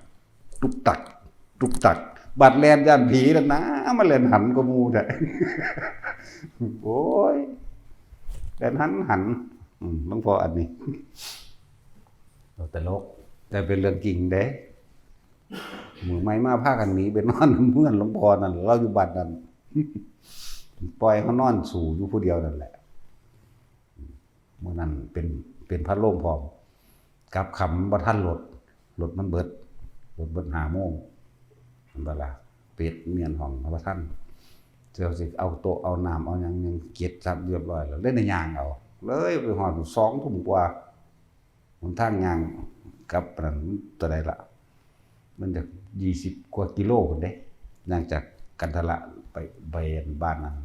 ตุกตัก ตุกตัก บาดแล่นย่านผีนั่นนะ มันแล่นหันกว่าหมู่แท้ โอ้ย แล่นหันหัน อืม หลวงพ่ออันนี้ ตลก แต่เป็นเรื่องจริงเด้ มื้อใหม่มาพากันหนีไปนอนเฮือนหลวงพ่อนั่น ลาวอยู่บ้านนั่น ปล่อยเฮานอนสู้อยู่ผู้เดียวนั่นแหละ มื้อนั้นเป็น เป็นพาโลงพร้อม กลับค่ำบ่ทันรถ รถมันเบิด รถเบิดห้าโมง นั่นบ่ล่ะ ปิดเมียนห้องบ่ทัน เจ้าสิเอาโต๊ะเอาน้ำเอาหยัง ยังเก็บสับเรียบร้อยแล้ว เลยได้ย่างเอา เลยไปฮอดสองทุ่มกว่า หนทางย่างกลับนั่นเท่าใดล่ะ มันจะยี่สิบกว่ากิโลพุ้นเด้ ย่างจากกันทะละไป ไปบ้านนั้น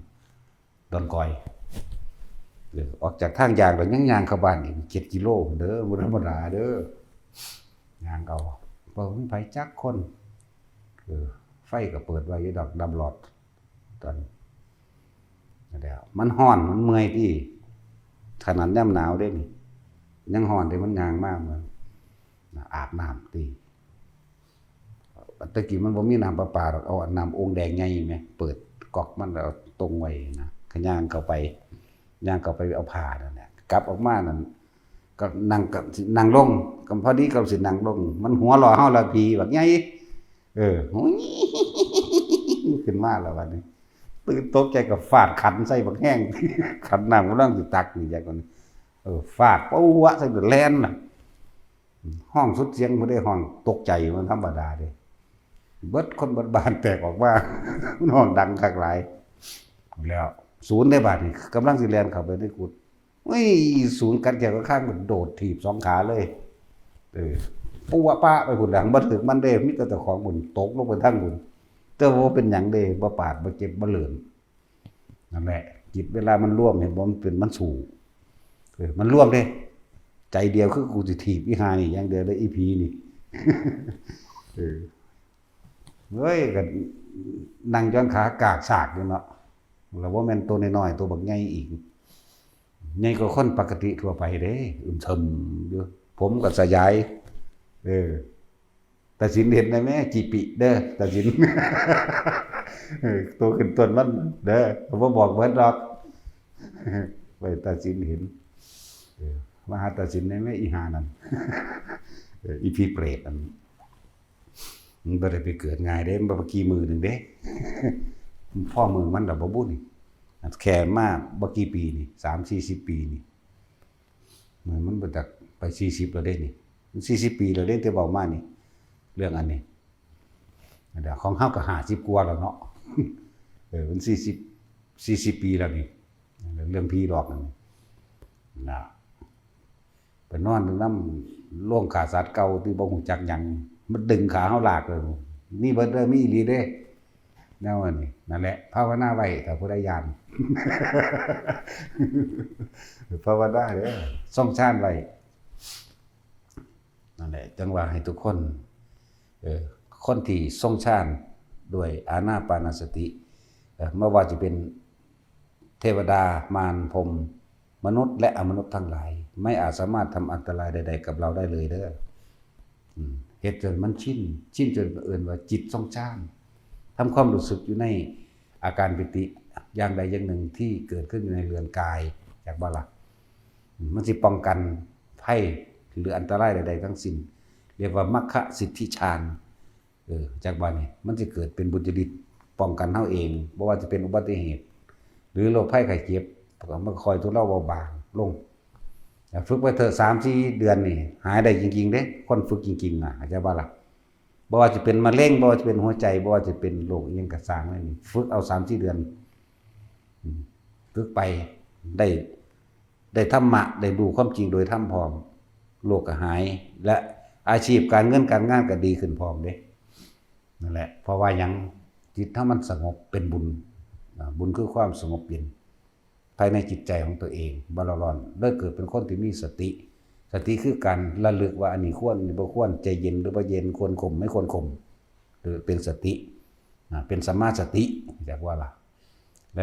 ดอนกอย เออ ออกจากทางย่างแล้วยังย่างเข้าบ้านอีกเจ็ดกิโลพุ้นเด้อ บ่ธรรมดาเด้อ ย่างเอา บ่มีไผจักคน เออ ไฟก็เปิดไว้อยู่ดอก ดับหลอด ตอน นั่นแหละ มันร้อน มันเมื่อยติ ขนาดยามหนาวเด้นี่ ยังร้อนเด้ มันย่างมา มัน อาบน้ำติ แต่กี้มันบ่มีน้ำประปาดอก เอาน้ำโอ่งแดงใหญ่แหม เปิดก๊อกมันแล้วเอาตรงไว้นะ ก็ย่างเข้าไป ย่างเข้าไปเอาผ้านั่นแหละ กลับออกมานั่น ก็นั่ง ก็สินั่งลง ก็พอดีก็สินั่งลง มันหัวเราะเฮาละ ผีบักใหญ่ เออ ขึ้นมาแล้วบัดนี้ ตื่นตกใจก็ฟาดขันใส่บักแฮง ขันน้ำกำลังสิตักนี่ จักคน เออ ฟาด ปุ๊วะ ใส่แล่นน่ะ ฮ้องสุดเสียงพุ้นเด้ ฮ้องตกใจ มันธรรมดาเด้ เบิดคนเบิดบ้านแตกออกมา มันฮ้องดังคักหลาย แล้วศูนย์ได้บาดนี่ กำลังสิแล่นเข้าไปในกุฏิ อุ้ย ศูนย์กัดแข้งกัดขา มันโดดถีบสองขาเลย เออ ปุ๊วะปะไปพุ้น หลังบ่ถืกมันเด้ มีแต่เจ้าของพุ้น ตกลงไปทางพุ้น แต่ว่าบ่เป็นหยังเด้ บ่ปาด บ่เจ็บ บ่เลิน นั่นแหละ จิตเวลามันรวม เห็นบ่ มันเป็น มันสู้ เออ มันรวมเด้ ใจเดียวคือกูสิถีบอีห่านี่อย่างเดียวเลย อีผีนี่ เออ เฮ้ย ก็นั่งจนขากากสากอยู่เนาะ แล้วบ่แม่นตัวน้อยๆ ตัวบักใหญ่อีก ใหญ่กว่าคนปกติทั่วไปเด้ อึมเชิมอยู่ ผมก็สยาย เออ ตาสินเห็นได้ไหม จิปิเด้อ ตาสิน เออ ตัวขึ้นต้นมันเด้อ ผมบ่บอกเบิดดอก ไว้ตาสินเห็น เออ มาหาตาสินได้ไหม อีห่านั่น เออ อีผีเปรตอัน มันบ่ได้ไปเกิดง่ายเด้ มันบ่กี่มื้อหนึ่งเด้ พ่อมือมันดอกบ่บุญ แค่มาบ่กี่ปีนี่ สามสี่สิบปีนี่ มัน มันบ่จักไปสี่สิบแล้วเด้นี่ มันสี่สิบปีแล้วเด้ แต่เว้ามานี่ เรื่องอันนี้ เดี๋ยวของเฮาก็ห้าสิบกว่าแล้วเนาะ เออ มันสี่สิบ สี่สิบปีแล้วนี่ เรื่อง เรื่องผีหลอกนั่นนี่ นะ ไปนอนอยู่นำโรงฆ่าสัตว์เก่าที่บ่ฮู้จักหยัง มันดึงขาเฮาลากเลย มีเบิดเด้อ มีอีหลีเด้ แนวอันนี้ นั่นแหละ ภาวนาไว้ ถ้าผู้ใดย้าน ภาวนาเด้อ ทรงฌานไว้ นั่นแหละ จั่งว่าให้ทุกคน เออ คนที่ทรงฌานด้วยอานาปานสติ เออ บ่ว่าจะเป็นเทวดา มาร พรหม มนุษย์และอมนุษย์ทั้งหลาย ไม่อาจสามารถทำอันตรายใดๆ กับเราได้เลยเด้อ อืม เฮ็ดจนมันชิน ชินจนเอิ้นว่าจิตทรงฌาน ทำความรู้สึกอยู่ในอาการปีติอย่างใดอย่างหนึ่งที่เกิดขึ้นอยู่ในเรือนกาย จักบ่ล่ะ อืม มันสิป้องกันภัยหรืออันตรายใดๆ ทั้งสิ้น เรียกว่ามัคคสิทธิฌาน เออ จักบาดนี่ มันสิเกิดเป็นบุญญาฤทธิ์ป้องกันเฮาเอง บ่ว่าจะเป็นอุบัติเหตุ หรือโรคภัยไข้เจ็บ ก็มันค่อยทุเลาเบาบางลง อ่ะ ฝึกไปเถอะ สามสี่เดือนนี่ หายได้จริงๆ เด้ คนฝึกจริงๆ น่ะ เข้าใจบ่ล่ะ บ่ว่าจะเป็นมะเร็ง บ่ว่าจะเป็นหัวใจ บ่ว่าจะเป็นโรคอิหยังก็ซ่างเลยนี่ ฝึกเอาสามสี่เดือน อืม ฝึกไป ได้ ได้ธรรมะ ได้รู้ความจริงโดยธรรมพร้อม โรคก็หาย และอาชีพการเงินการงานก็ดีขึ้นพร้อมเด้ นั่นแหละ เพราะว่าหยัง จิตถ้ามันสงบเป็นบุญ อ่า บุญคือความสงบเย็น ภายในจิตใจของตัวเอง บ่เร่าร้อน เลยเกิดเป็นคนที่มีสติ สติคือการระลึกว่าอันนี้ควร อันนี้บ่ควร ใจเย็นหรือบ่เย็น ควรข่ม ไม่ควรข่ม หรือเป็นสติ อ่า เป็นสัมมาสติ เรียกว่าล่ะ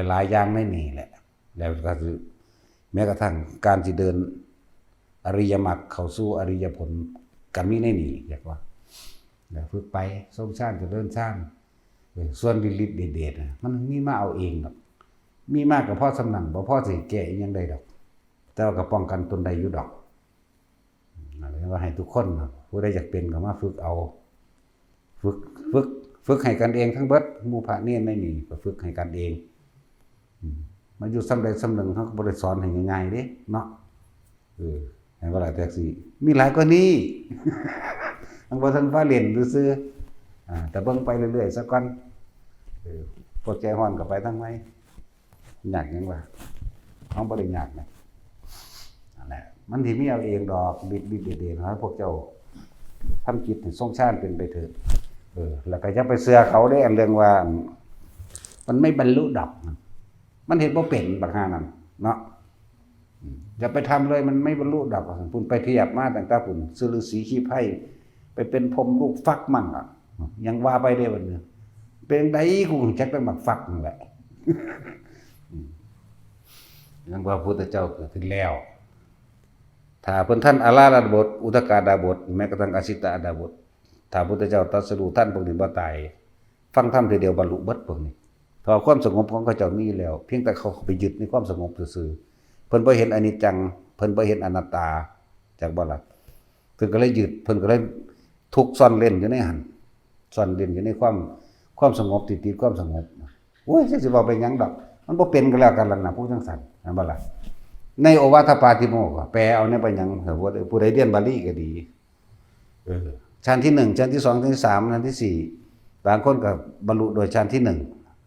หลายๆอย่างในนี่แหละ แล้วก็คือ แม้กระทั่งการที่เดินอริยมรรคเข้าสู่อริยผล ก็มีในนี่ เรียกว่า แล้วฝึกไป ทรงฌาน เจริญฌาน เออ ส่วนฤทธิ์เดชๆน่ะ มันมีมาเอาเองดอก มีมาก็พอส่ำนั้น บ่พอสิแก้อิหยังได้ดอก แต่ว่าก็ป้องกันตนได้อยู่ดอก นั่นแหละว่าให้ทุกคนนะ ผู้ใดอยากเป็นก็มาฝึกเอา ฝึก ฝึก ฝึกให้กันเองทั้งเบิด หมู่พระเณรในนี่ก็ฝึกให้กันเอง อืม มาอยู่ส่ำใดส่ำหนึ่ง เขาก็บ่ได้สอนให้ง่ายๆเด้เนาะ เออ ให้ว่าหลายแท็กซี่ มีหลายกว่านี้ มันบ่ทันฟ้าเล่นซื่อๆ อ่า แต่เบิ่งไปเรื่อยๆซะก่อน เออ พวกใจฮ้อนก็ไปทางไหน ยากหยังวะ เฮาบ่ได้ยากนะ นั่นแหละ มันสิมีเอาเองดอก ฤทธิ์ๆเดชๆ ให้พวกเจ้าทำจิตให้ทรงฌานเป็นไปเถิด เออ แล้วก็อย่าไปเชื่อเขาเด้ อันเรื่องว่า มันไม่บรรลุดอก มันเฮ็ดบ่เป็น บักห่านั่นเนาะ อืม อย่าไปทำเลย มันไม่บรรลุดอก พุ่นไปเทียบมาตั้งแต่พุ่น ชื่อฤๅษีชีไพร ไปเป็นพรหมลูกฟักมั่งอะ ยังว่าไปเด้บัดนี้ เป็นไดกูจักแต่หมากฟักนั่นแหละ อืม ยังว่าพระพุทธเจ้าเกิดขึ้นแล้ว ถ้าเพิ่นทันอาราธดาบท อุทกาดาบท แม้กระทั่งอสิตาดาบท ถ้าพระพุทธเจ้าตรัสรู้ทันพวกนี้บ่ตาย ฟังธรรมทีเดียวบรรลุเบิดพวกนี้ เพราะความสงบของเขาเจ้ามีอยู่แล้ว เพียงแต่เขาไปยึดในความสงบซื่อๆ เพิ่นบ่เห็นอนิจจัง เพิ่นบ่เห็นอนัตตา จักบ่ล่ะ เพิ่นก็เลยยึด เพิ่นก็เลยทุกข์ซ่อนเร้นอยู่ในหั่น ซ่อนเร้นอยู่ในความ ความสงบ ที่ติดความสงบ โอ้ย จักสิเว้าไปหยังดอก มันบ่เป็นก็แล้วกันล่ะนะ ผู้จังซั่น แม่นบ่ล่ะ ในโอวาทปาติโมกข์ก็แปลเอาในไปหยัง เออ ผู้ใดเรียนบาลีก็ดี เออ ชั้นที่หนึ่ง ชั้นที่สอง ชั้นที่สาม ชั้นที่สี่ บางคนก็บรรลุโดยชั้นที่หนึ่ง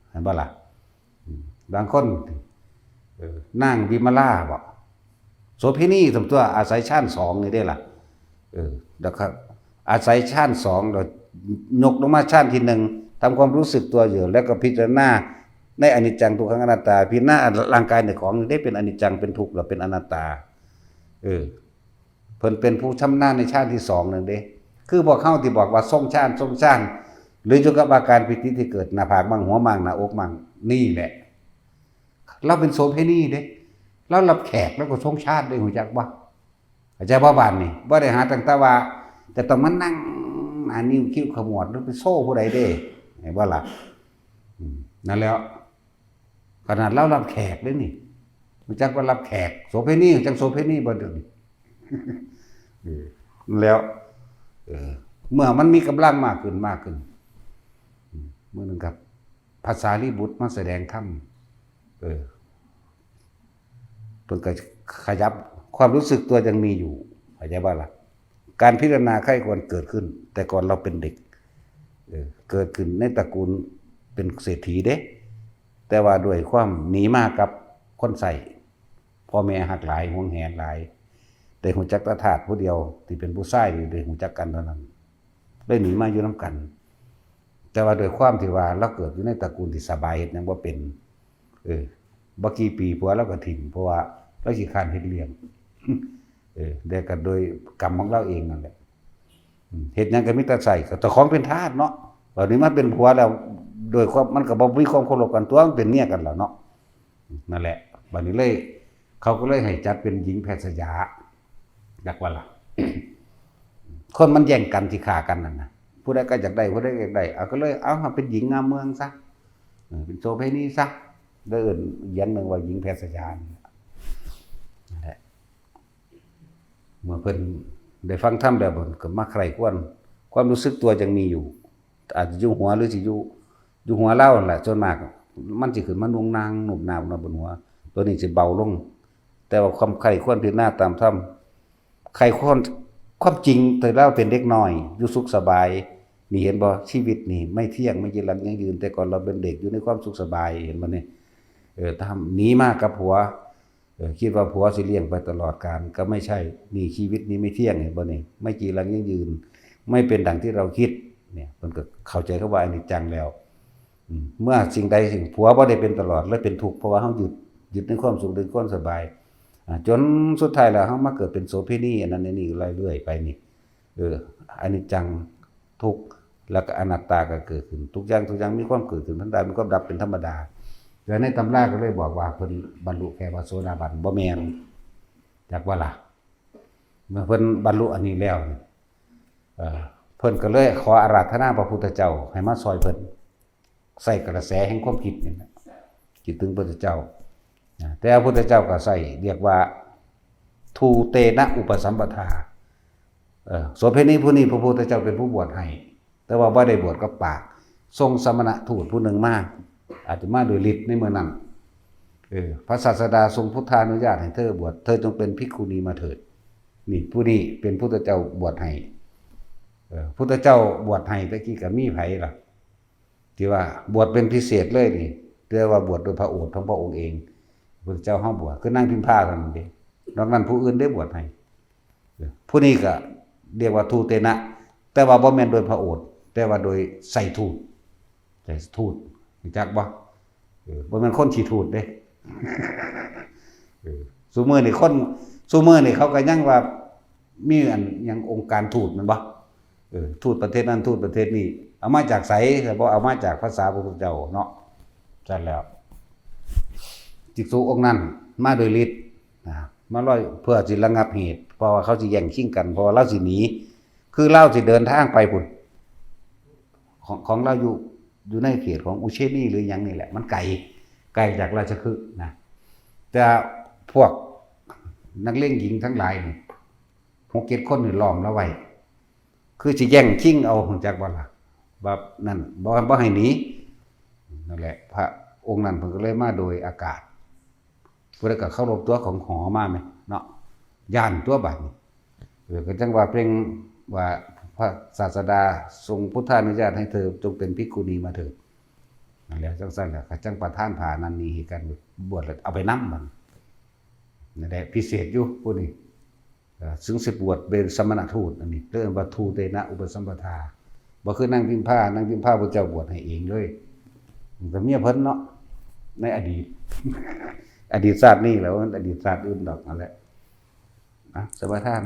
แม่นบ่ล่ะ อืม บางคน เออ นางวิมลาบ่ โสเภณีสมตัว อาศัยชั้นสองนี่เด้ล่ะ เออ แล้วก็อาศัยชั้นสอง แล้วยกลงมาชั้นที่หนึ่ง ทำความรู้สึกตัวอยู่ แล้วก็พิจารณาในอนิจจังทุกขังอนัตตา พิจารณาร่างกายในของนี่ได้เป็นอนิจจัง เป็นทุกข์ และเป็นอนัตตา เออ เพิ่นเป็นผู้ชำนาญในฌานที่สองนั่นเด้ คือพวกเฮาที่บอกว่าทรงฌาน ทรงฌาน หรืออยู่กับอาการปีติที่เกิดหน้าผากมั่ง หัวมั่ง หน้าอกมั่ง นี่แหละ ลาวเป็นโสเภณีเด้ ลาวรับแขก ลาวก็ทรงฌานเด้ ฮู้จักบ่ เข้าใจบ่ บาดนี้ บ่ได้หาตั้งแต่ว่าจะต้องมานั่งหน้านิ้วคิ้วขมวด หรือไปโซ่ผู้ใดเด้ เห็นบ่ล่ะ อืม นั่นแหล้ว ขนาดลาวรับแขกเด้นี่ ฮู้จักว่ารับแขก โสเภณี ฮู้จักโสเภณีบ่เดี๋ยวนี้ เออ นั่นแหล้ว เออ เมื่อมันมีกำลังมากขึ้น มากขึ้น อืม มื้อหนึ่งครับ พระสารีบุตรมาแสดงธรรม เออ เพิ่นก็ขยับ ความรู้สึกตัวยังมีอยู่ เข้าใจบ่ล่ะ การพิจารณาใคร่ครวญเกิดขึ้น แต่ก่อนเราเป็นเด็ก เออ เกิดขึ้นในตระกูลเป็นเศรษฐีเด้ แต่ว่าด้วยความหนีมากับคนใช้ พ่อแม่ฮักหลาย หวงแหนหลาย ได้ฮู้จักแต่ทาสผู้เดียวที่เป็นผู้ชาย ที่ได้ฮู้จักกันเท่านั้น ได้หนีมาอยู่นำกัน แต่ว่าด้วยความที่ว่าลาวเกิดอยู่ในตระกูลที่สบาย เฮ็ดหยังบ่เป็น เออ บ่กี่ปีผัวลาวก็ถิ่ม เพราะว่าลาวขี้คร้านเฮ็ดเลี้ยง เออ แต่ก็โดยกรรมของลาวเองนั่นแหละ อืม เฮ็ดหยังก็มีแต่ใช้ ก็เจ้าของเป็นทาสเนาะ บัดนี้มาเป็นผัวแล้ว โดยความ มันก็บ่มีความเคารพกัน ตัวมันเป็นเมียกันแล้วเนาะ นั่นแหละ บัดนี้เลย เขาก็เลยให้จัดเป็นหญิงแพทย์สยา จักว่าล่ะ คนมันแย่งกันสิฆ่ากันนั่นน่ะ ผู้ใดก็อยากได้ ผู้ใดก็อยากได้ เอาก็เลย เอามาเป็นหญิงงามเมืองซะ เออ เป็นโสเภณีซะ แล้วเอิ้นอีกอย่างหนึ่งว่าหญิงแพทย์สยานี่แหละ นั่นแหละ เมื่อเพิ่นได้ฟังธรรมแล้ว เพิ่นก็มาใคร่ครวญ ความรู้สึกตัวยังมีอยู่ อาจจะอยู่หัวหรือสิอยู่ อยู่หัวลาวนั่นแหละ ส่วนมากมันสิขึ้นมานุ่งนางนุ่มนามเนาะบนหัว ตัวนี้สิเบาลง แต่ว่าความใคร่ครวญพิจารณาตามธรรม ใคร่ครวญความจริง แต่ลาวเป็นเด็กน้อย อยู่สุขสบาย นี่เห็นบ่ ชีวิตนี่ไม่เที่ยง ไม่จีรังยั่งยืน แต่ก่อนเราเป็นเด็กอยู่ในความสุขสบาย เห็นบ่นี่ เออ ทำ หนีมากับผัว เออ คิดว่าผัวสิเลี้ยงไปตลอดกาล ก็ไม่ใช่ นี่ชีวิตนี้ไม่เที่ยง เห็นบ่นี่ ไม่จีรังยั่งยืน ไม่เป็นดังที่เราคิด เนี่ย เพิ่นก็เข้าใจคำว่าอนิจจังแล้ว อืม เมื่อสิ่งใดสิ่ง ผัวบ่ได้เป็นตลอด เลยเป็นทุกข์ เพราะว่าเฮายึด ยึดในความสุข ในความสบาย อ่า จนสุดท้ายแล้วเฮามาเกิดเป็นโสเภณี อันนั้นอันนี้เรื่อยๆไปนี่ เออ อนิจจัง ทุกข์ แล้วก็อนัตตาก็เกิดขึ้น ทุกอย่างทุกอย่างมีความเกิดขึ้นธรรมดา มีความดับเป็นธรรมดา แต่ในตำราก็เลยบอกว่าเพิ่นบรรลุแค่ว่าโสดาบัน บ่แม่น จักว่าล่ะ เมื่อเพิ่นบรรลุอันนี้แล้วนี่ เอ่อ เพิ่นก็เลยขออาราธนาพระพุทธเจ้าให้มาซอยเพิ่น ใส่กระแสแห่งความคิดนี่แหละ คิดถึงพระพุทธเจ้านะ แต่พระพุทธเจ้าก็ใส่เรียกว่า ทูเตนะอุปสัมปทา เอ่อ โสเภณีผู้นี้พระพุทธเจ้าเป็นผู้บวชให้ แต่ว่าบ่ได้บวชกับปาก ส่งสมณทูตผู้หนึ่งมา อาจจะมาโดยฤทธิ์ในเมื่อนั้น เออ พระศาสดาทรงพุทธานุญาตให้เธอบวช เธอจงเป็นภิกขุณีมาเถิด นี่ ผู้นี้เป็นพุทธเจ้าบวชให้ เออ พุทธเจ้าบวชให้ตะกี้ก็มีไผล่ะ ที่ว่าบวชเป็นพิเศษเลยนี่ เรียกว่าบวชโดยพระโอษฐ์ของพระองค์เอง พุทธเจ้าเฮาบวช คือนางพิมพาเท่านั้นเด้ นอกนั้นผู้อื่นได้บวชให้ เออ ผู้นี้ก็เรียกว่าทูเตนะ แต่ว่าบ่แม่นโดยพระโอษฐ์ แต่ว่าโดยใส่ทูต ใส่ทูต รู้จักบ่? เออ บ่แม่นคนขี้ทูตเด้ เออ ซุมื้อนี่คน ซุมื้อนี่เขาก็ยังว่ามีอันหยังองค์การทูตแม่นบ่? เออ ทูตประเทศนั้น ทูตประเทศนี้ เอามาจากไส ก็บ่เอามาจากภาษาพระพุทธเจ้าเนาะ ซั่นแล้ว ภิกษุองค์นั้นมาโดยฤทธิ์นะ มาลอยเพื่อสิระงับเหตุ เพราะว่าเขาสิแย่งชิงกัน เพราะว่าลาวสิหนี คือลาวสิเดินทางไปพุ้น ของ ของลาวอยู่ อยู่ในเขตของอุเชนีหรือหยังนี่แหละ มันไกล ไกลจากราชคฤห์นะ แต่พวกนักเลงหญิงทั้งหลายนี่ หกเจ็ดคนนี่ล้อมลาวไว้ คือสิแย่งชิงเอา รู้จักบ่ล่ะ แบบนั้น บ่ บ่ให้หนี นั่นแหละ พระองค์นั้นเพิ่นก็เลยมาโดยอากาศ ผู้ใดก็เคารพตัวของหอมาแหมเนาะ ย้านตัวบัดนี้ เออ ก็จั่งว่าเปล่งว่าพระศาสดาทรงพุทธานุญาตให้เธอจงเป็นภิกขุณีมาเถิด นั่นแหละ จั่งซั่นแหละ ก็จั่งประทานผ้านั้นนี้ให้กัน บวชแล้วเอาไปนำบัดนี้ นั่นแหละ พิเศษอยู่ผู้นี้ เอ่อ ซึ่งสิบวชเป็นสมณทูต อันนี้เรียกว่าทูเตนะอุปสัมปทา บ่คือนางพิมพา นางพิมพาพระเจ้าบวชให้เองเลย มันก็เมียเพิ่นเนาะ ในอดีต อดีตชาตินี้แหละ มันอดีตชาติอื่นดอกนั่นแหละ อ่ะ สมาทาน